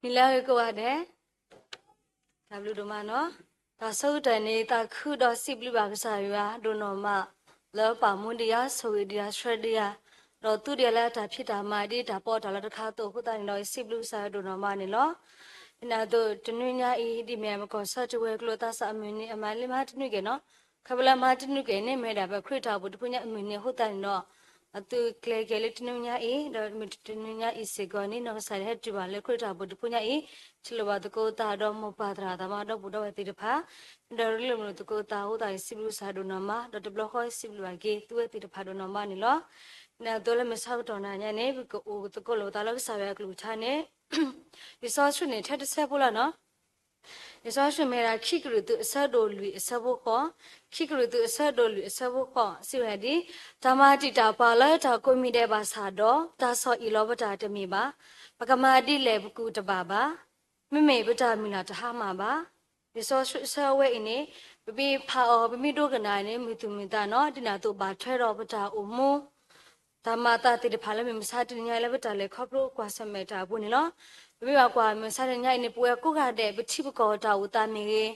နံၤလၢအဂ့ၤကိးဂၤဒဲး, တၢ်ဘျုးဒိၣ်မးနီၤ. တၢ်ဆၢကတီၢ်န့ၣ် သးခုဒီးစံးဘျုးဘၣ်ကစၢ်ယွၤဒိၣ်နီၢ်မး, လၢပာ်မူဒံးယၤ, ဆိၣ်ဂ့ၤဒံးယၤ, ဆှၢဒံးယၤ, ဒီးသူဒံးယၤလၢအတၢ်ဖံးတၢ်မၤဒ်တၢ်ပီးတၢ်လီတခါအသိးအဃိသတးန့ၣ်ဒီး ယစံးဘျုးကစၢ်ယွၤဒိၣ်နီၢ်မးန့ၣ်လီၤ. ဒ်န့ၣ်အသိး တနွံညါအံၤ ဒ်မ့ၢ်အမ့ၢ်ကီၢ်ဆၢတဝဲၤကျိၤသးစၢ်အမုၢ်နံၤ အမၤလၢမဟါတနွံက့ၤနီၤ. ခီဖျိလၢမဟါတနွံက့ၤန့ၣ် မ့ၢ်ဝဲဒၣ်ပခရံာ်တၢ်အိၣ်ဖှိၣ်တဖုညါအမုၢ်နံၤအဃိသတးန့ၣ်ဒီး အသုးကျဲၤက့ၤလၢတနွံညါအံၤ, ဒီးမ့ၢ်တနွံညါအံၤစ့ၢ်ကီးန့ၣ် နီၢ်ကစၢ်ဒၣ်ဟဲတုၤဘၣ်လၢခရံာ်တၢ်အိၣ်ဖှိၣ်တဖုညါအံၤ, ထံၣ်လိာ်ဘၣ်သကိးသးဒီးမိၢ်ပၢ်သရၣ်သမါဒီပုၢ်ဒီဝဲၢ်သ့ၣ်တဖၣ်, ဒီးရ့လိာ်မုာ်လိာ်သကိးသးအဃိသတးန့ၣ် စံးဘျုးကစၢ်ဒိၣ်နီၢ်မး, ဒီးတဘျီဃီစံးဘျုးဘၣ်က့ၤ သုဝဲသ့ၣ်တဖၣ်ဒိၣ်နီၢ်မးန့ၣ်လီၤ. ဒ်န့ၣ်အသိးလၢမုၢ်ဆါကတီၢ်နၤညါန့ၣ် ပကအိၣ်သကိးလိာ်ပသးလၢကစၢ်ယွၤအကလုၢ်ကထါန့ၣ် လံာ်စီဆှံန့ၣ် ထဲတဆၢဖိလီၤနီၤ. လံာ်စီဆှံမ့ၢ်ဝဲဒၣ် ခံကရံၣ်သူးအဆၢဒိၣ်လွံၢ်အဆၢဖိဃိး, ခံကရံၣ်သူးအဆၢဒိၣ်လွံၢ်အဆၢဖိဃိး စံးဝဲဒ်အံၤ, တၢ်မၤတံာ်တာ်ပှၤလၢတၢ်ကိးမံၤဒဲးဘၣ်ဆၣ်ဒီး တၢ်ဆီၣ်အံၣ်လီၤပတၢ်တမ့ၢ်ဘၣ်. ပကမၤဒ်လဲၣ်ပကူၣ်တဘၣ်ဘၣ်. မ့မ့ၢ်ပတၢ်မုၢ်လၢ်တဟါမၢ်ဘၣ်. လံာ်စီဆှံအဆၢအဝဲအံၤန့ၣ် ပမ့ၢ်ဖးအီၤ ပမ့ၢ်ဒိကနၣ်န့ၣ် မုာ်သူၣ်မုာ်သးနီၤ, ဒ်န့ၣ်အသိးဘၣ်ထွဲဒီးပတၢ်အိၣ်မူ တၢ်မၤအသးသ့ၣ်တဖၣ်လၢမုၢ်မဆါတနံၤညါအံၤလၢပတၢ်လဲၤခီဖျိကွၢ်ဆၢၣ်မဲာ်တၢ်အပူၤန့ၣ်လီၤ. ပမ့ၢ်ဘၣ်ကွၢ်မုၢ်မဆါတနံၤညါအံၤန့ၣ် ပဝဲကိးဂၤဒဲး ပထံပကီၢ်တၢ်အိၣ်သးမ့ၢ်ဂ့ၤ,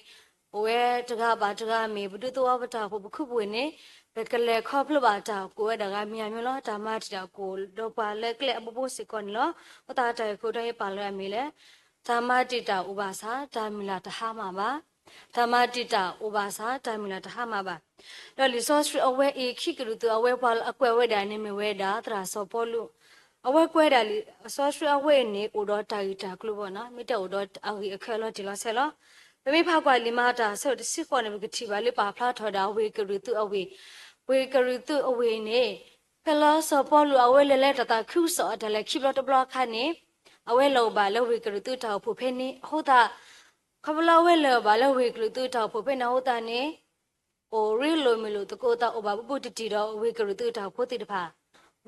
အိၣ်ဝဲတဂၤဘၣ်တဂၤမ့ၢ် ပဒူသဝီပတၢ်အိၣ်ဖှိၣ်ပခူၣ်ပူၤန့ၣ် ပကလဲၤခီဖျိဘၣ်တၢ်ကိးဝဲဒၣ်ဂၤမံၤဂၤမံၤလီၤ. တၢ်မၤတံာ်တာ်ကိးဒီးပှၤလၢကျဲအဘိဘိစ့ၢ်ကီးန့ၣ်လီၤ. အဃိသတးတၢ်ဂ့ၢ်ခိၣ်တီဟ့ၣ်ပာ်လၢအမ့ၢ်လၢ တၢ်မၤတံာ်တာ်အိၣ်ဘၣ်ဆၣ် တၢ်မုၢ်လၢ်တဟါမၢ်ဘၣ်. တၢ်မၤတံာ်တာ်အိၣ်ဘၣ်ဆၣ် တၢ်မုၢ်လၢ်တဟါမၢ်ဘၣ်. ဒီးလံာ်စီဆှံအဝဲအံၤ ခံကရံၣ်သူးအဝဲပှၤလၢအကွဲးဝဲဒၣ်န့ၣ်မ့ၢ်ဝဲဒၣ် သရၣ်စီၤပီလူး, အဝဲကွဲးဒၣ်လံာ်စီဆှံအဝဲအံၤန့ၣ် အိၣ်ဒီးတၢ်ဂ့ၢ်တၢ်ကျိၤဘၣ်နီၤ, မ့ၢ်တဲအိၣ်ဒီးအဂ့ၢ်အကျိၤလီၤတံၢ်လီၤဆဲးလီၤ. ပမ့ၢ်ဖးကွၢ်လံာ်မၤတၢ်အဆၢဒိၣ်တဆံဃိးန့ၣ် ပကထံၣ်ဘၣ်လၢပာ်ဖျါထီၣ်ဝဲဒၣ်ဝ့ၢ်ကရံၣ်သူးအဝ့ၢ်, ဝ့ၢ်ကရံၣ်သူးအဝ့ၢ်န့ၣ် ဖဲလၢစီၤပီလူးအဝဲလဲၤလၢတၢ်သးခုကစီၣ်အတၢ်လဲၤခံဘျီတဘျီအခါန့ၣ် အဝဲလဲၤအိၣ်ဘၣ်လၢဝ့ၢ်ကရံၣ်သူးတၢ်အိၣ်ဖှိၣ်ဖဲန့ၣ်အဃိသတး ခီဖျိလၢအဝဲလဲၤအိၣ်ဘၣ်လၢဝ့ၢ်ကရံၣ်သူးတၢ်အိၣ်ဖှိၣ်ဖဲန့ၣ်အဃိသတးန့ၣ် အိၣ်ရ့လိာ်မုာ်လိာ်သကိးသးအိၣ်ဘၣ်ဘူးဘူးတံၢ်တံၢ်ဒီးဝ့ၢ်ကရံၣ်သူးတၢ်အိၣ်ဖှိၣ်သ့ၣ်တဖၣ်,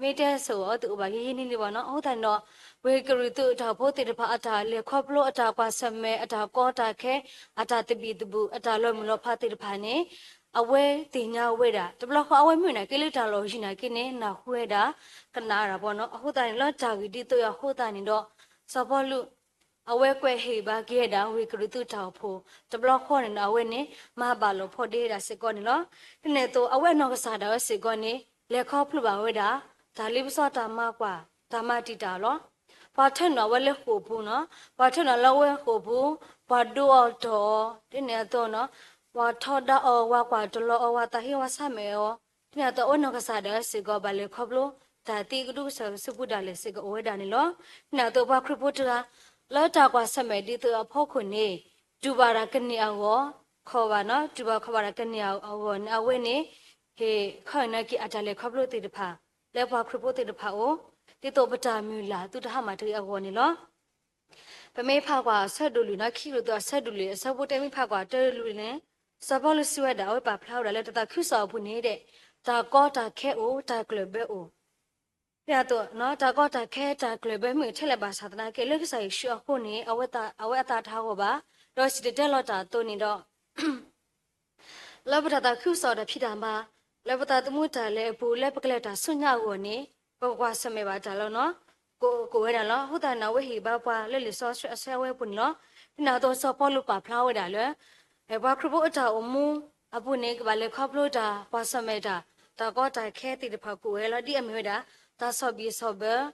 မ့ၢ်တဲဆိၣ်ဂ့ၤအီၤသုအိၣ်ဘၣ်ယံာ်ယံာ်န့ၣ်န့ၣ်ဘၣ်နီၤ. အဃိသတးန့ၣ်ဒီး ဝ့ၢ်ကရံၣ်သူးတၢ်အိၣ်ဖှိၣ်သ့ၣ်တဖၣ် အတၢ်လဲၤခီဖျိ အတၢ်ကွၢ်ဆၢၣ်မဲာ် အတၢ်ကီတၢ်ခဲ အတၢ်သဘံၣ်သဘုၣ် အတၢ်လီၤမုၢ်လီၤဖးသ့ၣ်တဖၣ်န့ၣ် အဝဲသ့ၣ်ညါဝဲဒၣ် တဘျီဃီအဝဲမုၢ်နာ်က့လၢတၢ်လီၢ်ယံၤနာ်က့န့ၣ် နၢ်ဟူဝဲဒၣ် ကနၣ်ဝဲဒၣ်ဘၣ်နီၤ. အဃိသတးန့ၣ် လၢတၢ်ဂ့ၢ်ဒ်သိးအံၤအဃိသတးန့ၣ်ဒီး စီၤပီလူး အဝဲကွဲးဟ့ၣ်ဘၣ်က့ၤဝဲဒၣ်ဝ့ၢ်ကရံၣ်သူးတၢ်အိၣ်ဖှိၣ် တဘျီဃီန့ၣ်ဒီး အဝဲန့ၣ် မၤဘၣ်လိာ်ဖိးဒ့ဝဲဒၣ်စ့ၢ်ကီးန့ၣ်လီၤ. ဒ်န့ၣ်အသိး အဝဲနီၢ်ကစၢ်ဒၣ်ဝဲစ့ၢ်ကီးန့ၣ် လဲၤခီဖျိဘၣ်ဝဲဒၣ် တၢ်လ့ပစီတၢ်မၤကွၢ် တၢ်မၤတံာ်တာ်လီၤ. ပှၤထၢနုာ်အဝဲလၢဃိာ်ပူၤနီၤ, ပှၤထၢနုာ်လၢအဝဲဃိာ်ပူၤ, ပှၤဒိအီၤတီၢ်အီၤ ဒ်န့ၣ်အသိးနီၤ, ပှၤထီဒါအီၤ ဝၤကွၢ်တလီၤအီၤ ဝၤသးဟ့ဝၤဆါမဲာ်အီၤ, ဒ်န့ၣ်အသိး အဝဲနီၢ်ကစၢ်ဒၣ်ဝဲစ့ၢ်ကီး ဘၣ်လဲၤခီဖျိ တၢ်သံကဒူကစၢၢ်ကဆူးပူၤဒၣ်လဲာ်စ့ၢ်ကီးအိၣ်ဝဲဒၣ်န့ၣ်လီၤ. ဒ်န့ၣ်အသိး ပှၤခရံာ်ဖိတဂၤ လၢတၢ်ကွၢ်ဆၢၣ်မဲာ်ဒ်သိးအဖီခိၣ်န့ၣ် တူၢ်ဘၣ်တၢ်ကန့ၢ်အဂီၢ် ခီၣ်ဘၣ်နီၤ, တူၢ်ဘၣ်ခီၣ်ဘၣ်တၢ်ကန့ၢ်အဂီၢ်န့ၣ် အဝဲန့ၣ် ဟ့ၣ်ခီဟ့ၣ်နီၤက့ၤအတၢ်လဲၤခီဖျိသ့ၣ်တဖၣ် လၢပှၤခရံာ်ဖိသ့ၣ်တဖၣ်အအိၣ် ဒ်သိးပတၢ်မုၢ်လၢ်သုတဟါမၢ်တဂ့ၤအဂီၢ်န့ၣ်လီၤ. ပမ့ၢ်ဖးကွၢ်အဆၢဒိၣ်လွံၢ်နီၤ, ခံကရံၣ်သူးအဆၢဒိၣ်လွံၢ် အဆၢဖိတၢ မ့ၢ်ဖးကွၢ်တၢလွံၢ်န့ၣ် စီၤပီလူးစံးဝဲဒၣ် အဝဲပာ်ဖျါဝဲဒၣ်လၢတၢ်သးခုကစီၣ်အပူၤန့ၣ်ဒီး တၢ်ကီတၢ်ခဲအိၣ် တၢ်ကျၢၢ်ဘၢအိၣ် ဒ်န့ၣ်အသိး တၢ်ကီတၢ်ခဲတၢ်ကျၢၢ်ဘၢမ့ၢ်ထဲလဲၣ်ဘၣ်ဆၣ်သနာ်က့ လၢကစၢ်ယ့ၣ်ၡူးအဃိန့ၣ် အဝဲအသးတဟးဂီၤဘၣ်, ဒီးစံၣ်တဲၤတဲလီၤတၢ်အသိးန့ၣ်ဒီး လၢပတၢ်သးခုကစီၣ်တၢ်ဖံးတၢ်မၤ, လၢပသးသမူတၢ်လဲၤအပူၤ လၢပကလဲၤတၢ်ဆူညါအဂီၢ်န့ၣ် ပကကွၢ်ဆၢၣ်မဲာ်ဘၣ်တၢ်လီၤနီၤ, ကအိၣ်ဝဲဒၣ်လီၤ. အဃိသတးန့ၣ် အဝဲဟ့ၣ်ဘၣ်ပှၤလၢလံာ်စီဆှံအဆၢအဝဲပူၤန့ၣ်လီၤ. ဒ်န့ၣ်အသိး စီၤပီလူးပာ်ဖျါဝဲဒၣ်လၢ ပှၤခရံာ်ဖိအတၢ်အိၣ်မူအပူၤန့ၣ် ကဘၣ်လဲၤခီဖျိတၢ်ကွၢ်ဆၢၣ်မဲာ်တၢ် တၢ်ကီတၢ်ခဲသ့ၣ်တဖၣ်ကအိၣ်ဝဲလီၤ. ဒ်အမ့ၢ်ဝဲဒၣ် တၢ်ဆီၣ်ဘံၣ်ဆီၣ်ဘၢ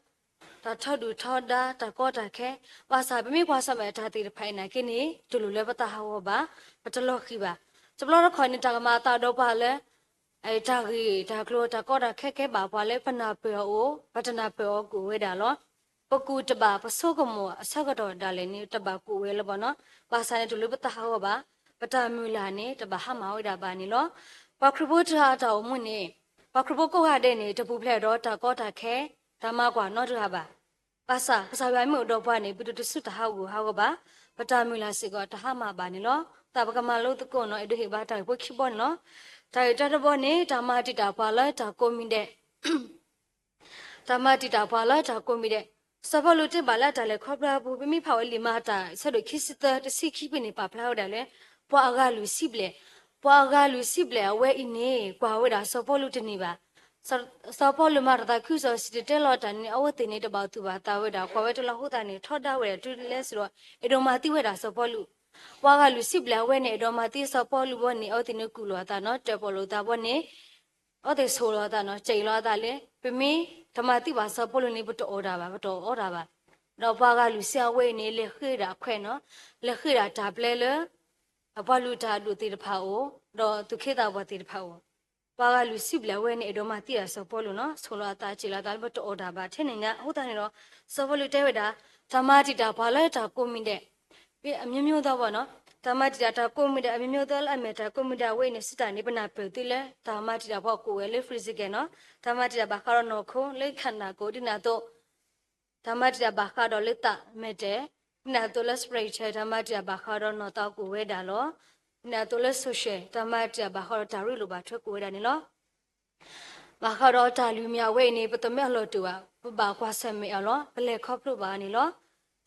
တၢ်ထီဒုၣ်ထီဒါ တၢ်ကီတၢ်ခဲ, ဘၣ်ဆၣ်ပမ့ၢ်ကွၢ်ဆၢၣ်မဲာ်တၢ်သ့ၣ်တဖၣ်အံၤနာ်က့န့ၣ် တလိၣ်လၢပသးဟးဂီၤဘၣ်, ပတလီၤဃံၤဘၣ်. တဘျီတခီၣ်န့ၣ် တၢ်ကမၤအသးဒီးပှၤလၢ တၢ်ဂ့ၢ်တၢ်ကျိၤ တၢ်ကီတၢ်ခဲကဲဘၣ်ပှၤလၢ ပနၢ်ပၢၢ်အီၤအိၣ် ပတနၢ်ပၢၢ်အီၤကအိၣ်ဝဲဒၣ်လီၤ. ပကူၣ်တဘၣ် ပဆိကမိၣ်အဆၢကတီၢ်ဒၣ်လဲာ်န့ၣ် တဘၣ်ကအိၣ်ဝဲလၢၤဘၣ်နီၤ. ဘၣ်ဆၣ်န့ၣ် တလိၣ်လၢပသးဟးဂီၤဘၣ်, ပတၢ်မုၢ်လၢ်န့ၣ် တဘၣ်ဟါမၢ်ဝဲဒၣ်ဘၣ်န့ၣ်လီၤ. ပှၤခရံာ်ဖိတဂၤအတၢ်အိၣ်မူန့ၣ် ပှၤခရံာ်ဖိကိးဂၤဒဲးန့ၣ် တပူၤဖျဲးဒီးတၢ်ကီတၢ်ခဲ တၢ်မၤကွၢ်နီတဂၤဘၣ်. ဘၣ်ဆၣ် ကစၢ်ယွၤမ့ၢ်အိၣ်ဒီးပှၤန့ၣ် ပတတုၤဆူတၢ်ဟးဂူာ်ဟးဂီၤဘၣ်, ပတၢ်မုၢ်လၢ်စ့ၢ်ကီးတဟါမၢ်ဘၣ်န့ၣ်လီၤ. သးပကမၤလိသကိးနီၤ အဲၣ်ဒိးဟ့ၣ်ဘၣ်တၢ်ဂ့ၢ်ဖိခံဘီန့ၣ်လီၤ. တၢ်ဂ့ၢ်တၢတဘီန့ၣ် တၢ်မၤတံာ်တာ်ပှၤလၢတၢ်ကိးမံၤဒဲး တၢ်မၤတံာ်တာ်ပှၤလၢတၢ်ကိးမံၤဒဲး, စီၤပီလူးတဲဘၣ်လၢအတၢ်လဲၤခီဖျိအပူၤ ပမ့ၢ်ဖးဝဲလံာ်မၤတၢ် အဆၢဒိၣ်ခံဆံသၢ တဆံခံဖဲန့ၣ် ပာ်ဖျါဝဲဒၣ်လၢ ပှၤအဂၤလွံၢ်ဆံဘျဲၣ်, ပှၤအဂၤလွံၢ်ဆံဘျဲၣ်အဝဲအံၤန့ၣ် ကွၢ်ဝဲဒၣ်စီၤပီလူးတန့ၢ်ဘၣ်. စီၤပီလူးမၤတၢ်သးခုကစီၣ်စံၣ်တဲၤတဲလီၤတၢ်န့ၣ် အဝဲသ့ၣ်န့ၣ်တဘၣ်သူၣ်ဘၣ်သးဝဲဒၣ် ကွၢ်ဝဲတလီၤအဃိသတးန့ၣ် ထီဒါဝဲဒၣ်တုၤလဲၣ်စ့ၢ်ဒီး အဲၣ်ဒိးမၤသံဝဲဒၣ်စီၤပီလူး, ပှၤဂၤလုၢ်စံးဘျုးဝဲန့ၣ် အဲၣ်ဒိးမၤသံစီၤပီလူးဘီန့ၣ် အဝဲသ့ၣ်န့ၣ်ကူၣ်လိာ်အသးနီၤ တၢၣ်ပီၣ်လိာ်သးဘီန့ၣ် အဝဲသ့ၣ်ဆိၣ်လီၤအသးနီၤ စံးလီၤအသးလၢ ပမ့ၢ်တမၤသံဘၣ်စီၤပီလူးန့ၣ် ပတအီၣ်တၢ်ဘၣ် ပတအီၣ်တၢ်ဘၣ်, ဒီးပှၤဂၤလုၢ်စံးအဝဲအံၤန့ၣ် လဲၤဃ့ဒၣ်အခွဲးနီၤ, လဲၤဃ့ဒၣ်တၢ်ပျဲလၢ အပှၤလုၢ်တၢ်အဒိၣ်သ့ၣ်တဖၣ်အအိၣ်, ဒီးသူၣ်က့သးပှၢ်သ့ၣ်တဖၣ်အအိၣ်, ပှၤဂၤလုၢ်စံးဘျုးဝဲန့ၣ် အဲၣ်ဒိးမၤသံဒၣ်စီၤပီလူးနီၤ ဆိၣ်လီၤအသးစံးလီၤအသးလၢပတအီၣ်တၢ်ဘၣ်ထဲန့ၣ်ညါ အဃိသတးန့ၣ်ဒီး စီၤပီလူးတဲဝဲဒၣ် တၢ်မၤတံာ်တာ်ပှၤလၢတၢ်ကိးမံၤဒဲး အမျိုးမျိုးသောဘီနီၤ, တၢ်မၤတံာ်တာ်တၢ်ကိးမံၤဒဲး အမျိုးမျိုးသောလၢအမဲာ်တၢ်ကိးမံၤဒဲးအဝဲအံၤန့ၣ် စံးတၢ်န့ၣ် ပနၢ်ပၢၢ်သုလၢ တၢ်မၤတံာ်တာ်ပှၤကိးဝဲလၢ physical နီၤ, တၢ်မၤတံာ်တာ်ဘၣ်ဃးဒီးနီၢ်ခိလၢခန္ဓာကိုယ် ဒ်န့ၣ်အသိး တၢ်မၤတံာ်တာ်ဘၣ်ဃးဒီးလၢသးမဲာ်တဲး, ဒ်န့ၣ်အသိးလၢ spiritual တၢ်မၤတံာ်တာ်ဘၣ်ဃးဒီးနီၢ်သးကိးဝဲဒၣ်လီၤ. ဒ်န့ၣ်အသိးလၢ social တၢ်မၤတံာ်တာ်ဘၣ်ဃးဒီးတၢ်ရ့လိာ်ဘၣ်ထွဲကိးဝဲဒၣ်န့ၣ်လီၤ. ဘၣ်ဃးဒီးတၢ်လုၢ်မံၤအဝဲအံၤန့ၣ် ပတမ့ၢ်အလီၢ်တအိၣ်ဘၣ်, ပဘၣ်ကွၢ်ဆၢၣ်မဲာ်အီၤလီၤ, ပလဲၤခီဖျိဘၣ်အီၤန့ၣ်လီၤ.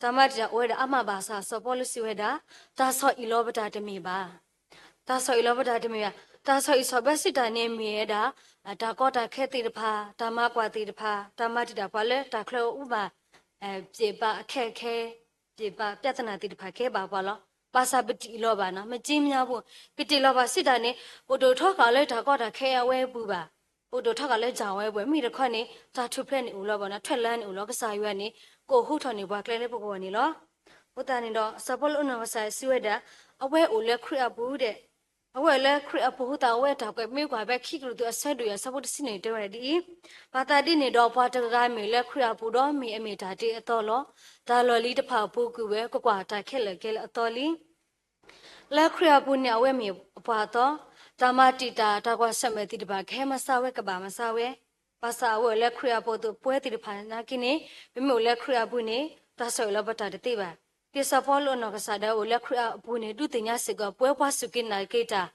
တၢ်မၤတံာ်တာ်အိၣ်ဝဲဒၣ်အါမးဘၣ်ဆၣ် စီၤပီလူးစံးဝဲဒၣ် တၢ်ဆီၣ်အံၤလီၤပတၢ်တမ့ၢ်ဘၣ် တၢ်ဆီၣ်အံၤလီၤပတၢ်တမ့ၢ်ဘၣ်, တၢ်ဆီၣ်အံၤဆီၣ်ဘၢစံးတၢ်န့ၣ်မ့ၢ်ဝဲဒၣ် တၢ်ကီတၢ်ခဲသ့ၣ်တဖၣ်, တၢ်မၤကွၢ်သ့ၣ်တဖၣ်, တၢ်မၤတံာ်တာ်ပှၤလၢတၢ်ချၢအူဘၣ်, ပျဲးပာ်အခက်အခဲ, ပျဲးပာ်ပြဿနာသ့ၣ်တဖၣ်ကဲဘၣ်ပှၤလီၤ. ဘၣ်ဆၣ်ပတံာ်လီၤဘၣ်နီၤ, မ့ၢ်က့မ့ၢ်ပူၤ, ပတံာ်လီၤဘၣ်စံးတၢ်န့ၣ် ပအိၣ်ဒိၣ်ထီဃာ်လၢတၢ်ကီတၢ်ခဲအဝဲအပူၤဘၣ်, ပအိၣ်ဒိၣ်ထီဃာ်လၢတၢ်ဝဲပူၤ, မ့ၢ်တခီန့ၣ် တၢ်ထူၣ်ဖျဲးန့ၣ်အိၣ်လီၤဘၣ်နီၤ, ထွဲလၢန့ၣ်အိၣ်လီၤ, ကစၢ်ယွၤန့ၣ် ကအိၣ်ဃူထီၣ်န့ၢ်ပှၤကျဲလၢပဂီၢ်န့ၣ်လီၤ. အဃိသတးန့ၣ်ဒီး စီၤပီလူးအနီၢ်ကစၢ်စံးဝဲဒၣ် အဝဲအိၣ်လၢခရံာ်အပူၤဒဲး အဝဲအိၣ်လၢခရံာ်အပူၤအဃိသတး အဝဲတၢ်ကွဲးမ့ၢ်ကွၢ်ဖဲခံကရံၣ်သူးအဆၢဒိၣ်ယဲၢ်အဆၢဖိတဆံန့ၣ်တဲဝဲဒၣ်ဒ်အံၤ, မၤသးဒ်န့ၣ်ဒီး ပှၤတဂၤဂၤမ့ၢ်လၢခရံာ်အပူၤဒီးမ့ၢ်အမ့ၢ်တၢ်တ့အသီလီၤ. တၢ်လီၢ်လံၤတဖၣ်အပူၤကွံာ်ဝဲ ကကွၢ်တၢ်ခဲလၢာ်ကဲလၢအသီလံ. လၢခရံာ်အပူၤန့ၣ် အဝဲမ့ၢ်အပှၤအသီ, တၢ်မၤတံာ်တာ်တၢ်ကွၢ်ဆၢၣ်မဲာ်သ့ၣ်တဖၣ် ကဟဲမၤစၢၤဝဲ ကဘၣ်မၤစၢၤဝဲ, ဘၣ်ဆၣ်အဝဲအိၣ်လၢခရံာ်အပူၤအသိး ပဝဲသ့ၣ်တဖၣ်နာ်က့န့ၣ် ပမ့ၢ်အိၣ်လၢခရံာ်အပူၤန့ၣ် တၢ်ဆီၣ်အံၤလီၤပတၢ်တသ့ဘၣ်. ဒ်စီၤပီလူးအနီၢ်ကစၢ်ဒၣ်ဝဲအိၣ်လၢခရံာ်အပူၤန့ၣ် ဒုးသ့ၣ်ညါစ့ၢ်ကီး ပဝဲပှၤစူၢ်က့ၤနာ်က့ၤတၢ်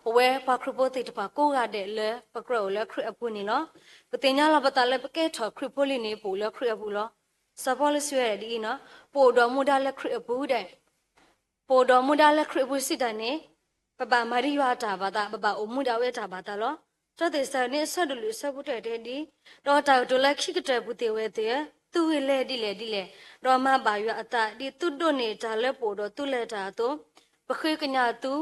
ပဝဲပှၤခရံာ်ဖိသ့ၣ်တဖၣ်ကိးဂၤဒဲးလၢ ပကြၢးအိၣ်လၢခရံာ်အပူၤန့ၣ်လီၤ. ပသ့ၣ်ညါလီၤပသးလၢပကဲထီၣ်ခရံာ်ဖိလံန့ၣ် ပအိၣ်လၢခရံာ်အပူၤလီၤ. စီၤပီလူးစံးဝဲဒၣ်ဒ်အံၤနီၤ, ပအိၣ်ဒီးမူဒါလၢခရံာ်အပူၤဒဲး ပအိၣ်ဒီးမူဒါလၢခရံာ်အပူၤစံးတၢ်န့ၣ် ပဘၣ်မၤဒ်ယွၤအတၢ်ဘၣ်သး, ပဘၣ်အိၣ်မူဒါဝဲအတၢ်ဘၣ်သးလီၤ. တၢသ့းစၤလနံအဆၢဒိၣ်လွံၢ်အဆၢဖိတၢၢ်တဲဒ်အံၤ, ဒီးတၢ်ကတိၤလၢခံကတၢၢ်ပူၤသ့ၣ်ဝဲသ့ၣ်ဧၢ, သုဂ့ၤလဲၣ်ဒ်လဲၣ်ဒ်လဲၣ်, ဒီးမၤဘၣ်ယွၤအသး ဒ်သုဒိးန့ၢ်တၢ်လၢပအိၣ်ဒီးသုလၢတၢ်အသိး, ပဃ့ကညးသု,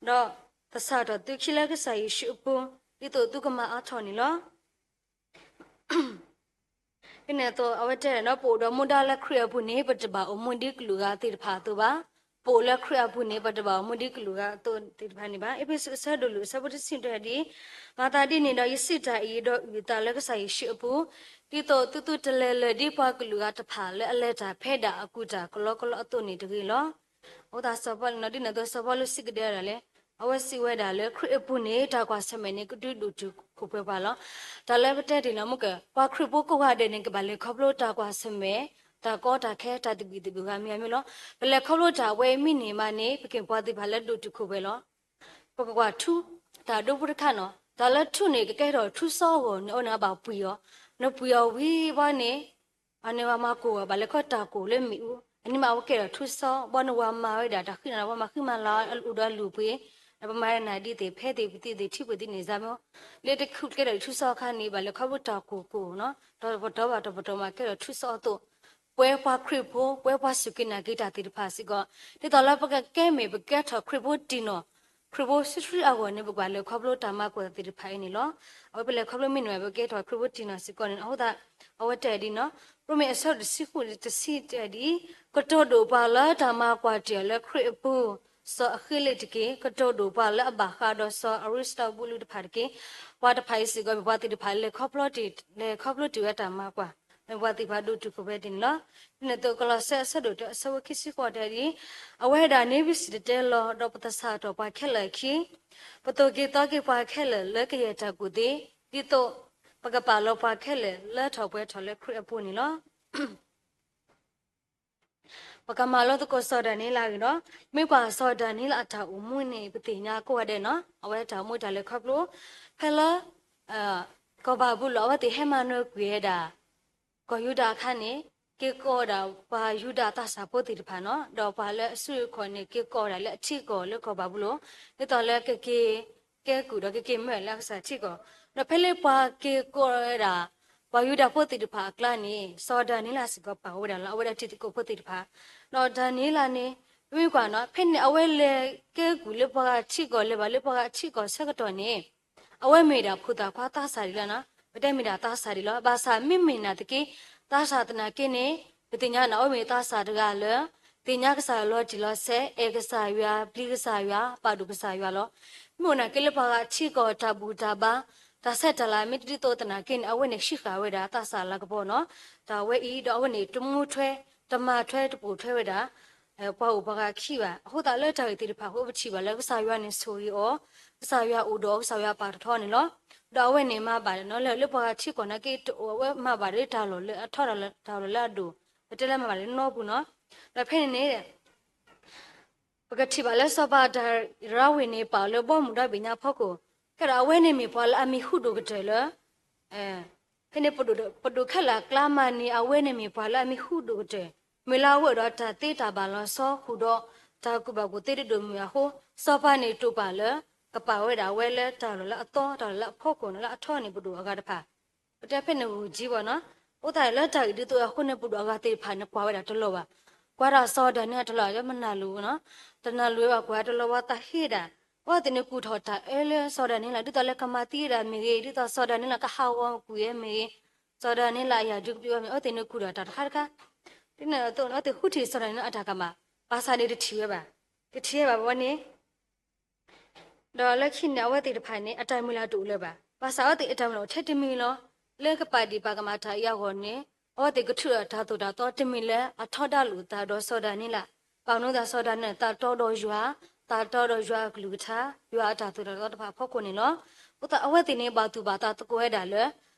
ဒီးသဆၣ်ထီၣ်သုခံလၢကစၢ်ယ့ၣ်ၡူးအပူၤ, ဒ်သိးသုကမၤအါထီၣ်န့ၣ်လီၤ. ဒ်န့ၣ်အသိး အဝဲတဲဒၣ်နီၤ ပအိၣ်ဒီးမူဒါလၢခရံာ်အပူၤန့ၣ် ပတဘၣ်အိၣ်မူဒ်ကလုာ်ဂၤသ့ၣ်တဖၣ်အသိးဘၣ်. ပအိၣ်လၢခရံာ်အပူၤန့ၣ် ပတဘၣ်အိၣ်မူဒ်ကလုာ်ဂၤအသိးသ့ၣ်တဖၣ်န့ၣ်ဘၣ်. အ့းဖ့းစူးအဆၢဒိၣ်လွံၢ်အဆၢဖိတဆံတဲဒ်အံၤ, မၤသးဒ်န့ၣ်ဒီး ယစံးတၢ်အံၤ ဒီးအုၣ်အသးလၢကစၢ်ယ့ၣ်ၡူးအပူၤ, ဒ်သိးသုသုတလဲၤလၢာ်ဒ်ပှၤကလုာ်ဂၤတဖၣ်လၢအလဲၤတၢ်ဖဲဒၣ်အကူၣ်တၢ်ကလီကလီအသိးန့ၣ်တဂ့ၤလီၤ. အဃိသတးစီၤပီလူးနီၤ ဒ်န့ၣ်အသိးစီၤပီလူးစံးကဒဲဒၣ်လဲာ်, အဝဲစံးဝဲဒၣ်လၢခရံာ်အပူၤန့ၣ် တၢ်ကွၢ်ဆၢၣ်မဲာ်န့ၣ် ကဒုးဒိၣ်တုာ်ခိၣ်ပှဲၤပှၤလီၤ. တၢ်လၢပတဲတ့ၢ်လီၤမ့ၢ်က ပှၤခရံာ်ဖိကိးဂၤဒဲးန့ၣ် ကဘၣ်လဲၤခီဖျိတၢ်ကွၢ်ဆၢၣ်မဲာ်, တၢ်ကီတၢ်ခဲ တၢ်သဘံၣ်သဘုၣ်ဂၤမံၤဂၤမံၤလီၤ. ပလဲၤခီဖျိတၢ်အဝဲအံၤမ့ၢ်န့ၢ်မးန့ၣ် ပက့ၤပှၤသ့ၣ်တဖၣ်လၢဒိၣ်တုာ်ခိၣ်ပှဲၤလီၤ. ပကကွၢ်ထူ, တၢ်ဒိဖိတခါနီၤ, တၢ်လၢထူန့ၣ် ကကဲထီၣ်ထူစီအဂီၢ်န့ၣ် အဝဲန့ၣ်အဘၣ်ပှံၢ်အီၤ, နပှံၢ်အီၤဝံၤဘီန့ၣ် အန့ၣ်ဝဲမၤကိၢ်အီၤ ဘၣ်လဲၤခီတၢ်ကိၢ်လၢမ့ၣ်အူ, အန့ၣ်မးအဝဲကဲထီၣ်ထူစီ, ဘီန့ၣ်ဝဲမၤဝဲဒၣ်တၢ်ဃံန့ၣ် ဝဲမၤဃံမၤလၤအလူၣ်ဒီးအလူၢ်ပှ့ၤ, ဒီးပမၤနၢၤဒ်သ့ၣ် ဖဲသ့ၣ်ပသံသ့ၣ် ထံပှ့ၤသ့ၣ်န့ၣ် စၢ်မ့ၢ်, လၢတခူၣ်ကဲထီၣ်ထူစီအခါန့ၣ် ဘၣ်လဲၤခီဖျိတၢ်ကိၢ်ကိၢ်နီၤ, ဒီးပတီၢ်ဘၣ်တီၢ်ပတီၢ်မးကဲထီၣ်ထူစီအသိး, ပဝဲပှၤခရံာ်ဖိ ပဝဲပှၤစူၢ်က့ၤနာ်က့ၤတၢ်သ့ၣ်တဖၣ်စ့ၢ်ကီး, ဒ်သိးလၢပကကဲမ့ၢ်ပကဲထီၣ်ခရံာ်ဖိတံၢ်နီၢ် ခရံာ်ဖိဆှံဆှံအဂီၢ်န့ၣ် ပကဘၣ်လဲၤခီဖျိတၢ်မၤကွၢ်သ့ၣ်တဖၣ်အံၤန့ၣ်လီၤ. အဝဲပလဲၤခီဖျိမ့ၢ်န့ၢ်ဘၣ် ပကဲထီၣ်ခရံာ်ဖိတံၢ်နီၢ်စ့ၢ်ကီးန့ၣ် အဃိသတး အဝဲတဲဒ်နီၤ, ရိမ့ၤအဆၢဒိၣ်တဆံဃုတဆံတဲဒ်အံၤ, ကတိၤဒိၣ်ပှၤလၢတၢ်မၤကွၢ်တ့ၢ်အီၤလၢခရံာ်အပူၤ, စီၤအဃ့လ့းတက့ၢ်, ကတိၤဒိၣ်ပှၤလၢအဘၣ်ဃးဒီးစီၤအရစတဘူလူးတဖၣ်တက့ၢ်. ပှၤတဖၣ်အံၤစ့ၢ်ကီး မ့ၢ်ပှၤသ့ၣ်တဖၣ်လဲၤခီဖျိတ့ၢ်, လဲၤခီဖျိတ့ၢ်ဝဲတၢ်မၤကွၢ်, မ့ၢ်ပှၤသ့ၣ်တဖၣ်ဒိၣ်တုာ်ခိၣ်ပှဲၤတ့ၢ်န့ၣ်လီၤ. ဒ်န့ၣ်အသိး ကလီးစဲအဆၢဒိၣ်တၢအဆၢဖိခံဆံဃိးတဲဒ်အံၤ, အဝဲဒၣ်န့ၣ် ပစံၣ်တဲၤတဲလီၤ ဒီးပသဆၣ်ထီၣ်ပှၤခဲလၢာ်အခံ, ပသိၣ်က့ၤသီက့ၤပှၤခဲလၢာ်လၢကယဲၢ်တၢ်ကူၣ်သ့, ဒ်သိးပကပာ်လီၤပှၤခဲလၢာ်လၢထီၣ်ပှဲၤထီၣ်လၢခရံာ်အပူၤန့ၣ်လီၤ. ပကမၤလိသကိးစီၤဒၤနံးယ့လးအဂ့ၢ်ဒီး, မ့ၢ်ကွၢ်စီၤဒၤနံးယ့လးအတၢ်အိၣ်မူန့ၣ် ပသ့ၣ်ညါကိးဂၤဒဲးနီၤ, အဝဲတၢ်အိၣ်မူတၢ်လဲၤခီဖျိ, ဖဲလၢ ကီၢ်ဘၤဘူလိၣ် အဝဲသ့ၣ်ဟဲမၤနၢၤကွံာ်ဝဲဒၣ် ကီၢ်ယူဒၤအခါန့ၣ်, က့ၤကိးဝဲဒၣ်ပှၤယူဒၤသးစၢ်ဖိသ့ၣ်တဖၣ်နီၤ, ဒီးပှၤလၢအစုအခီၣ်န့ၣ် က့ၤကိးဝဲဒၣ်လၢအထံကီၢ်လၢကီၢ်ဘၤဘူလိၣ်, ဒ်သိးလၢကက့ၤကဲကုၢ်ဒီးကက့ၤမၢလၢအကစၢ်ထံကီၢ် ဒီးဖဲလၢပှၤက့ၤကီးဝဲဒၣ် ပှၤယူဒၤဖိသ့ၣ်တဖၣ်အကျါန့ၣ် စီၤဒၤနံးလးစ့ၢ်ကီးပာ်ဝဲဒၣ်လၢအဝဲဒၣ်တံၤသကိးဖိသ့ၣ်တဖၣ်, ဒီးဒၤနံးလးန့ၣ် မ့ၢ်ကွၢ်နီၤ ဖဲန့ၣ်အဝဲလဲၤကဲကုၢ်လၢပှၤဂၤထံကီၢ် လဲၤဘၣ်လၢပှၤဂၤထံကီၢ်ဆၢကတီၢ်န့ၣ် အဝဲမ့ၢ်ဒၣ်ဖိသၣ်ခွါသးစၢ်ဒံးလီၤနီၤ, ပတဲမ့ၢ်ဒၣ်သးစၢ်ဒံးလီၤ. ဘၣ်ဆၣ်မ့မ့ၢ်နာ်သက့ သးစၢ်သနာ်က့န့ၣ် ပသ့ၣ်ညါနီၤ အဝဲမ့ၢ်သးစၢ်တဂၤလၢ သ့ၣ်ညါကစၢ်ယွၤလီၤတံၢ်လီၤဆဲး, အဲၣ်ကစၢ်ယွၤ, ပျံၤကစၢ်ယွၤ, ပာ်ဒိၣ်ကစၢ်ယွၤလီၤ. မ့ၢ်အိၣ်နာ်က့လၢပှၤဂၤထံကီၢ်တၢ်ဘူၣ်တၢ်ဘါ, တၢ်ဆဲးတၢ်လၤမ့ၢ်တဒ်သိးသနာ်က့န့ၣ် အဝဲန့ၣ်ဟံးဃာ်ဝဲဒၣ်သးစၢ်လၤကပီၤနီၤ, တၢ်ဝဲအံၤ ဒီးအဝဲန့ၣ်တမူထွဲ, တမၤထွဲတပိာ်ထွဲဝဲဒၣ် ပှၤအိၣ်ပှၤဂၤခံဘၣ်. အဃိသတးလၢတၢ်ဂ့ၢ်သ့ၣ်တဖၣ်အဃိ ပထံၣ်ဘၣ်လၢကစၢ်ယွၤန့ၣ်ဆိၣ်ဂ့ၤအီၤ, ကစၢ်ယွၤအိၣ်ဒီးအီၤ ကစၢ်ယွၤပာ်ထီၣ်ထီန့ၣ်လီၤ. ဒီးအဝဲန့ၣ်မၤဘၣ်နီၤ လၢ လၢပှၤဂၤထံကီၢ်နာ်က့ တအိၣ်အဝဲမၤဘၣ်ဒီးတၢ်လီၢ်လၢအထီတၢ်လီၢ်လၢအဒိၣ်, ပတဲလၢမၤဘၣ်လၢနီပူၤနီၤ. ဒီးဖဲန့ၣ်န့ၣ် ပကထံၣ်ဘၣ်လၢစီၤပၤဒၤရၤဝ့ၤန့ၣ် ပာ်အီၤလၢဘီမုၢ်ဒီဘ့ၣ်ညါဖီခိၣ်, ကဲဒီးအဝဲန့ၣ်မ့ၢ်ပှၤလၢအမံၤဟူးဒိၣ်ကတၢၢ်လၢ ဖဲန့ၣ် ပဒိၣ်ခဲလၢာ်အကျါမးန့ၣ် အဝဲန့ၣ်မ့ၢ်ပှၤလၢအမံၤဟူးဒိၣ်ကတၢၢ်, မ့ၢ်လၢအအိၣ်ဒီးတၢ်သ့တၢ်ဘၣ်လီၤဆီ ဃုာ်ဒီးတၢ်ကူၣ်ဘၣ်ကူၣ်သ့တဒိၣ်မုၢ်အဃိ, စီၤပၤန့ၣ်တိာ်ပာ်လၢ ကပာ်ဝဲဒၣ်အဝဲလၢတၢ်လီၢ်လၢအသီ တၢ်လီၢ်လၢအဖီခိၣ်န့ၣ် လၢအထီန့ၣ်ပဒိၣ်အဂၤတဖၣ် ပတဲဖဲန့ၣ်ဂုာ်ကံဘၣ်နီၤ. အဃိသတးန့ၣ်လၢတၢ်ဂ့ၢ်ဒ်သိးအဃိန့ၣ် ပဒိၣ်အဂၤသ့ၣ်တဖၣ်န့ၣ် ကွၢ်ဝဲဒၣ်တလီၤဘၣ်. ကွၢ်ဒၣ်စီၤဒၤနံးလးတလီၤ မနၢ်လိၤနီၤ, တနၢ်လိၤဝဲဘၣ် ကွၢ်တလီၤဘၣ်သးဟ့ဒၣ်, အဝဲသ့ၣ်န့ၣ်ကူၣ်ထီၣ်တၢ်အၢလၢစီၤဒၤနံးလး ဒ်သိးလၢကမၤသံဝဲဒၣ်မ့ၢ်ဂ့ၤ, ဒ်သိးစီၤဒၤနံးလးကဟးဂီၤကွံာ်ဝဲမ့ၢ်ဂ့ၤ, စီၤဒၤနံးလၤအယၤဒုးကဒုးဝဲမ့ၢ်ဂ့ၤ အဝဲသ့ၣ်န့ၣ်ကူၣ်ထီၣ်တၢ်တခါတခါ ဒ်န့ၣ်အသိးန့ၣ် အဝဲသ့ၣ်ဃုထံၣ်စီၤဒၤနံးလးအတၢ်ကမၣ်, ဘၣ်ဆၣ်န့ၣ်တထံၣ်ဝဲဘၣ်, တထံၣ်ဝဲဘၣ်ဝဲန့ၣ် ဒီးလၢခံန့ၣ် အဝဲသ့ၣ်တဖၣ်န့ၣ် အတၢ်မုၢ်လၢ်တအိၣ်လၢၤဘၣ်. ဘၣ်ဆၣ်အဝဲသ့ၣ်အတၢ်မုၢ်လၢ်အိၣ်ထဲတမံၤလီၤ. လၢကပာ်ဒံးပာ်ကမၣ်တၢ်အံၤအဂီၢ်န့ၣ် အဝဲသ့ၣ်ကထုးဒီးတၢ်သိၣ်တၢ်သီတမံၤလၢအထီဒါလိာ်သးဒီးစီၤဒၤနံးလး, ဘၣ်မနုၤသးစီၤဒၤနံးလး သးတီဒီးယွၤ, သးတီဒီးယွၤအကလုၢ်ကထါ, ယွၤအတၢ်သိၣ်တၢ်သီတဖၣ်အဖီခိၣ်န့ၣ်လီၤ. အဃိသတးအဝဲသ့ၣ်န့ၣ် ဘၣ်သူၣ်ဘၣ်သးသကိးဝဲဒၣ်လၢ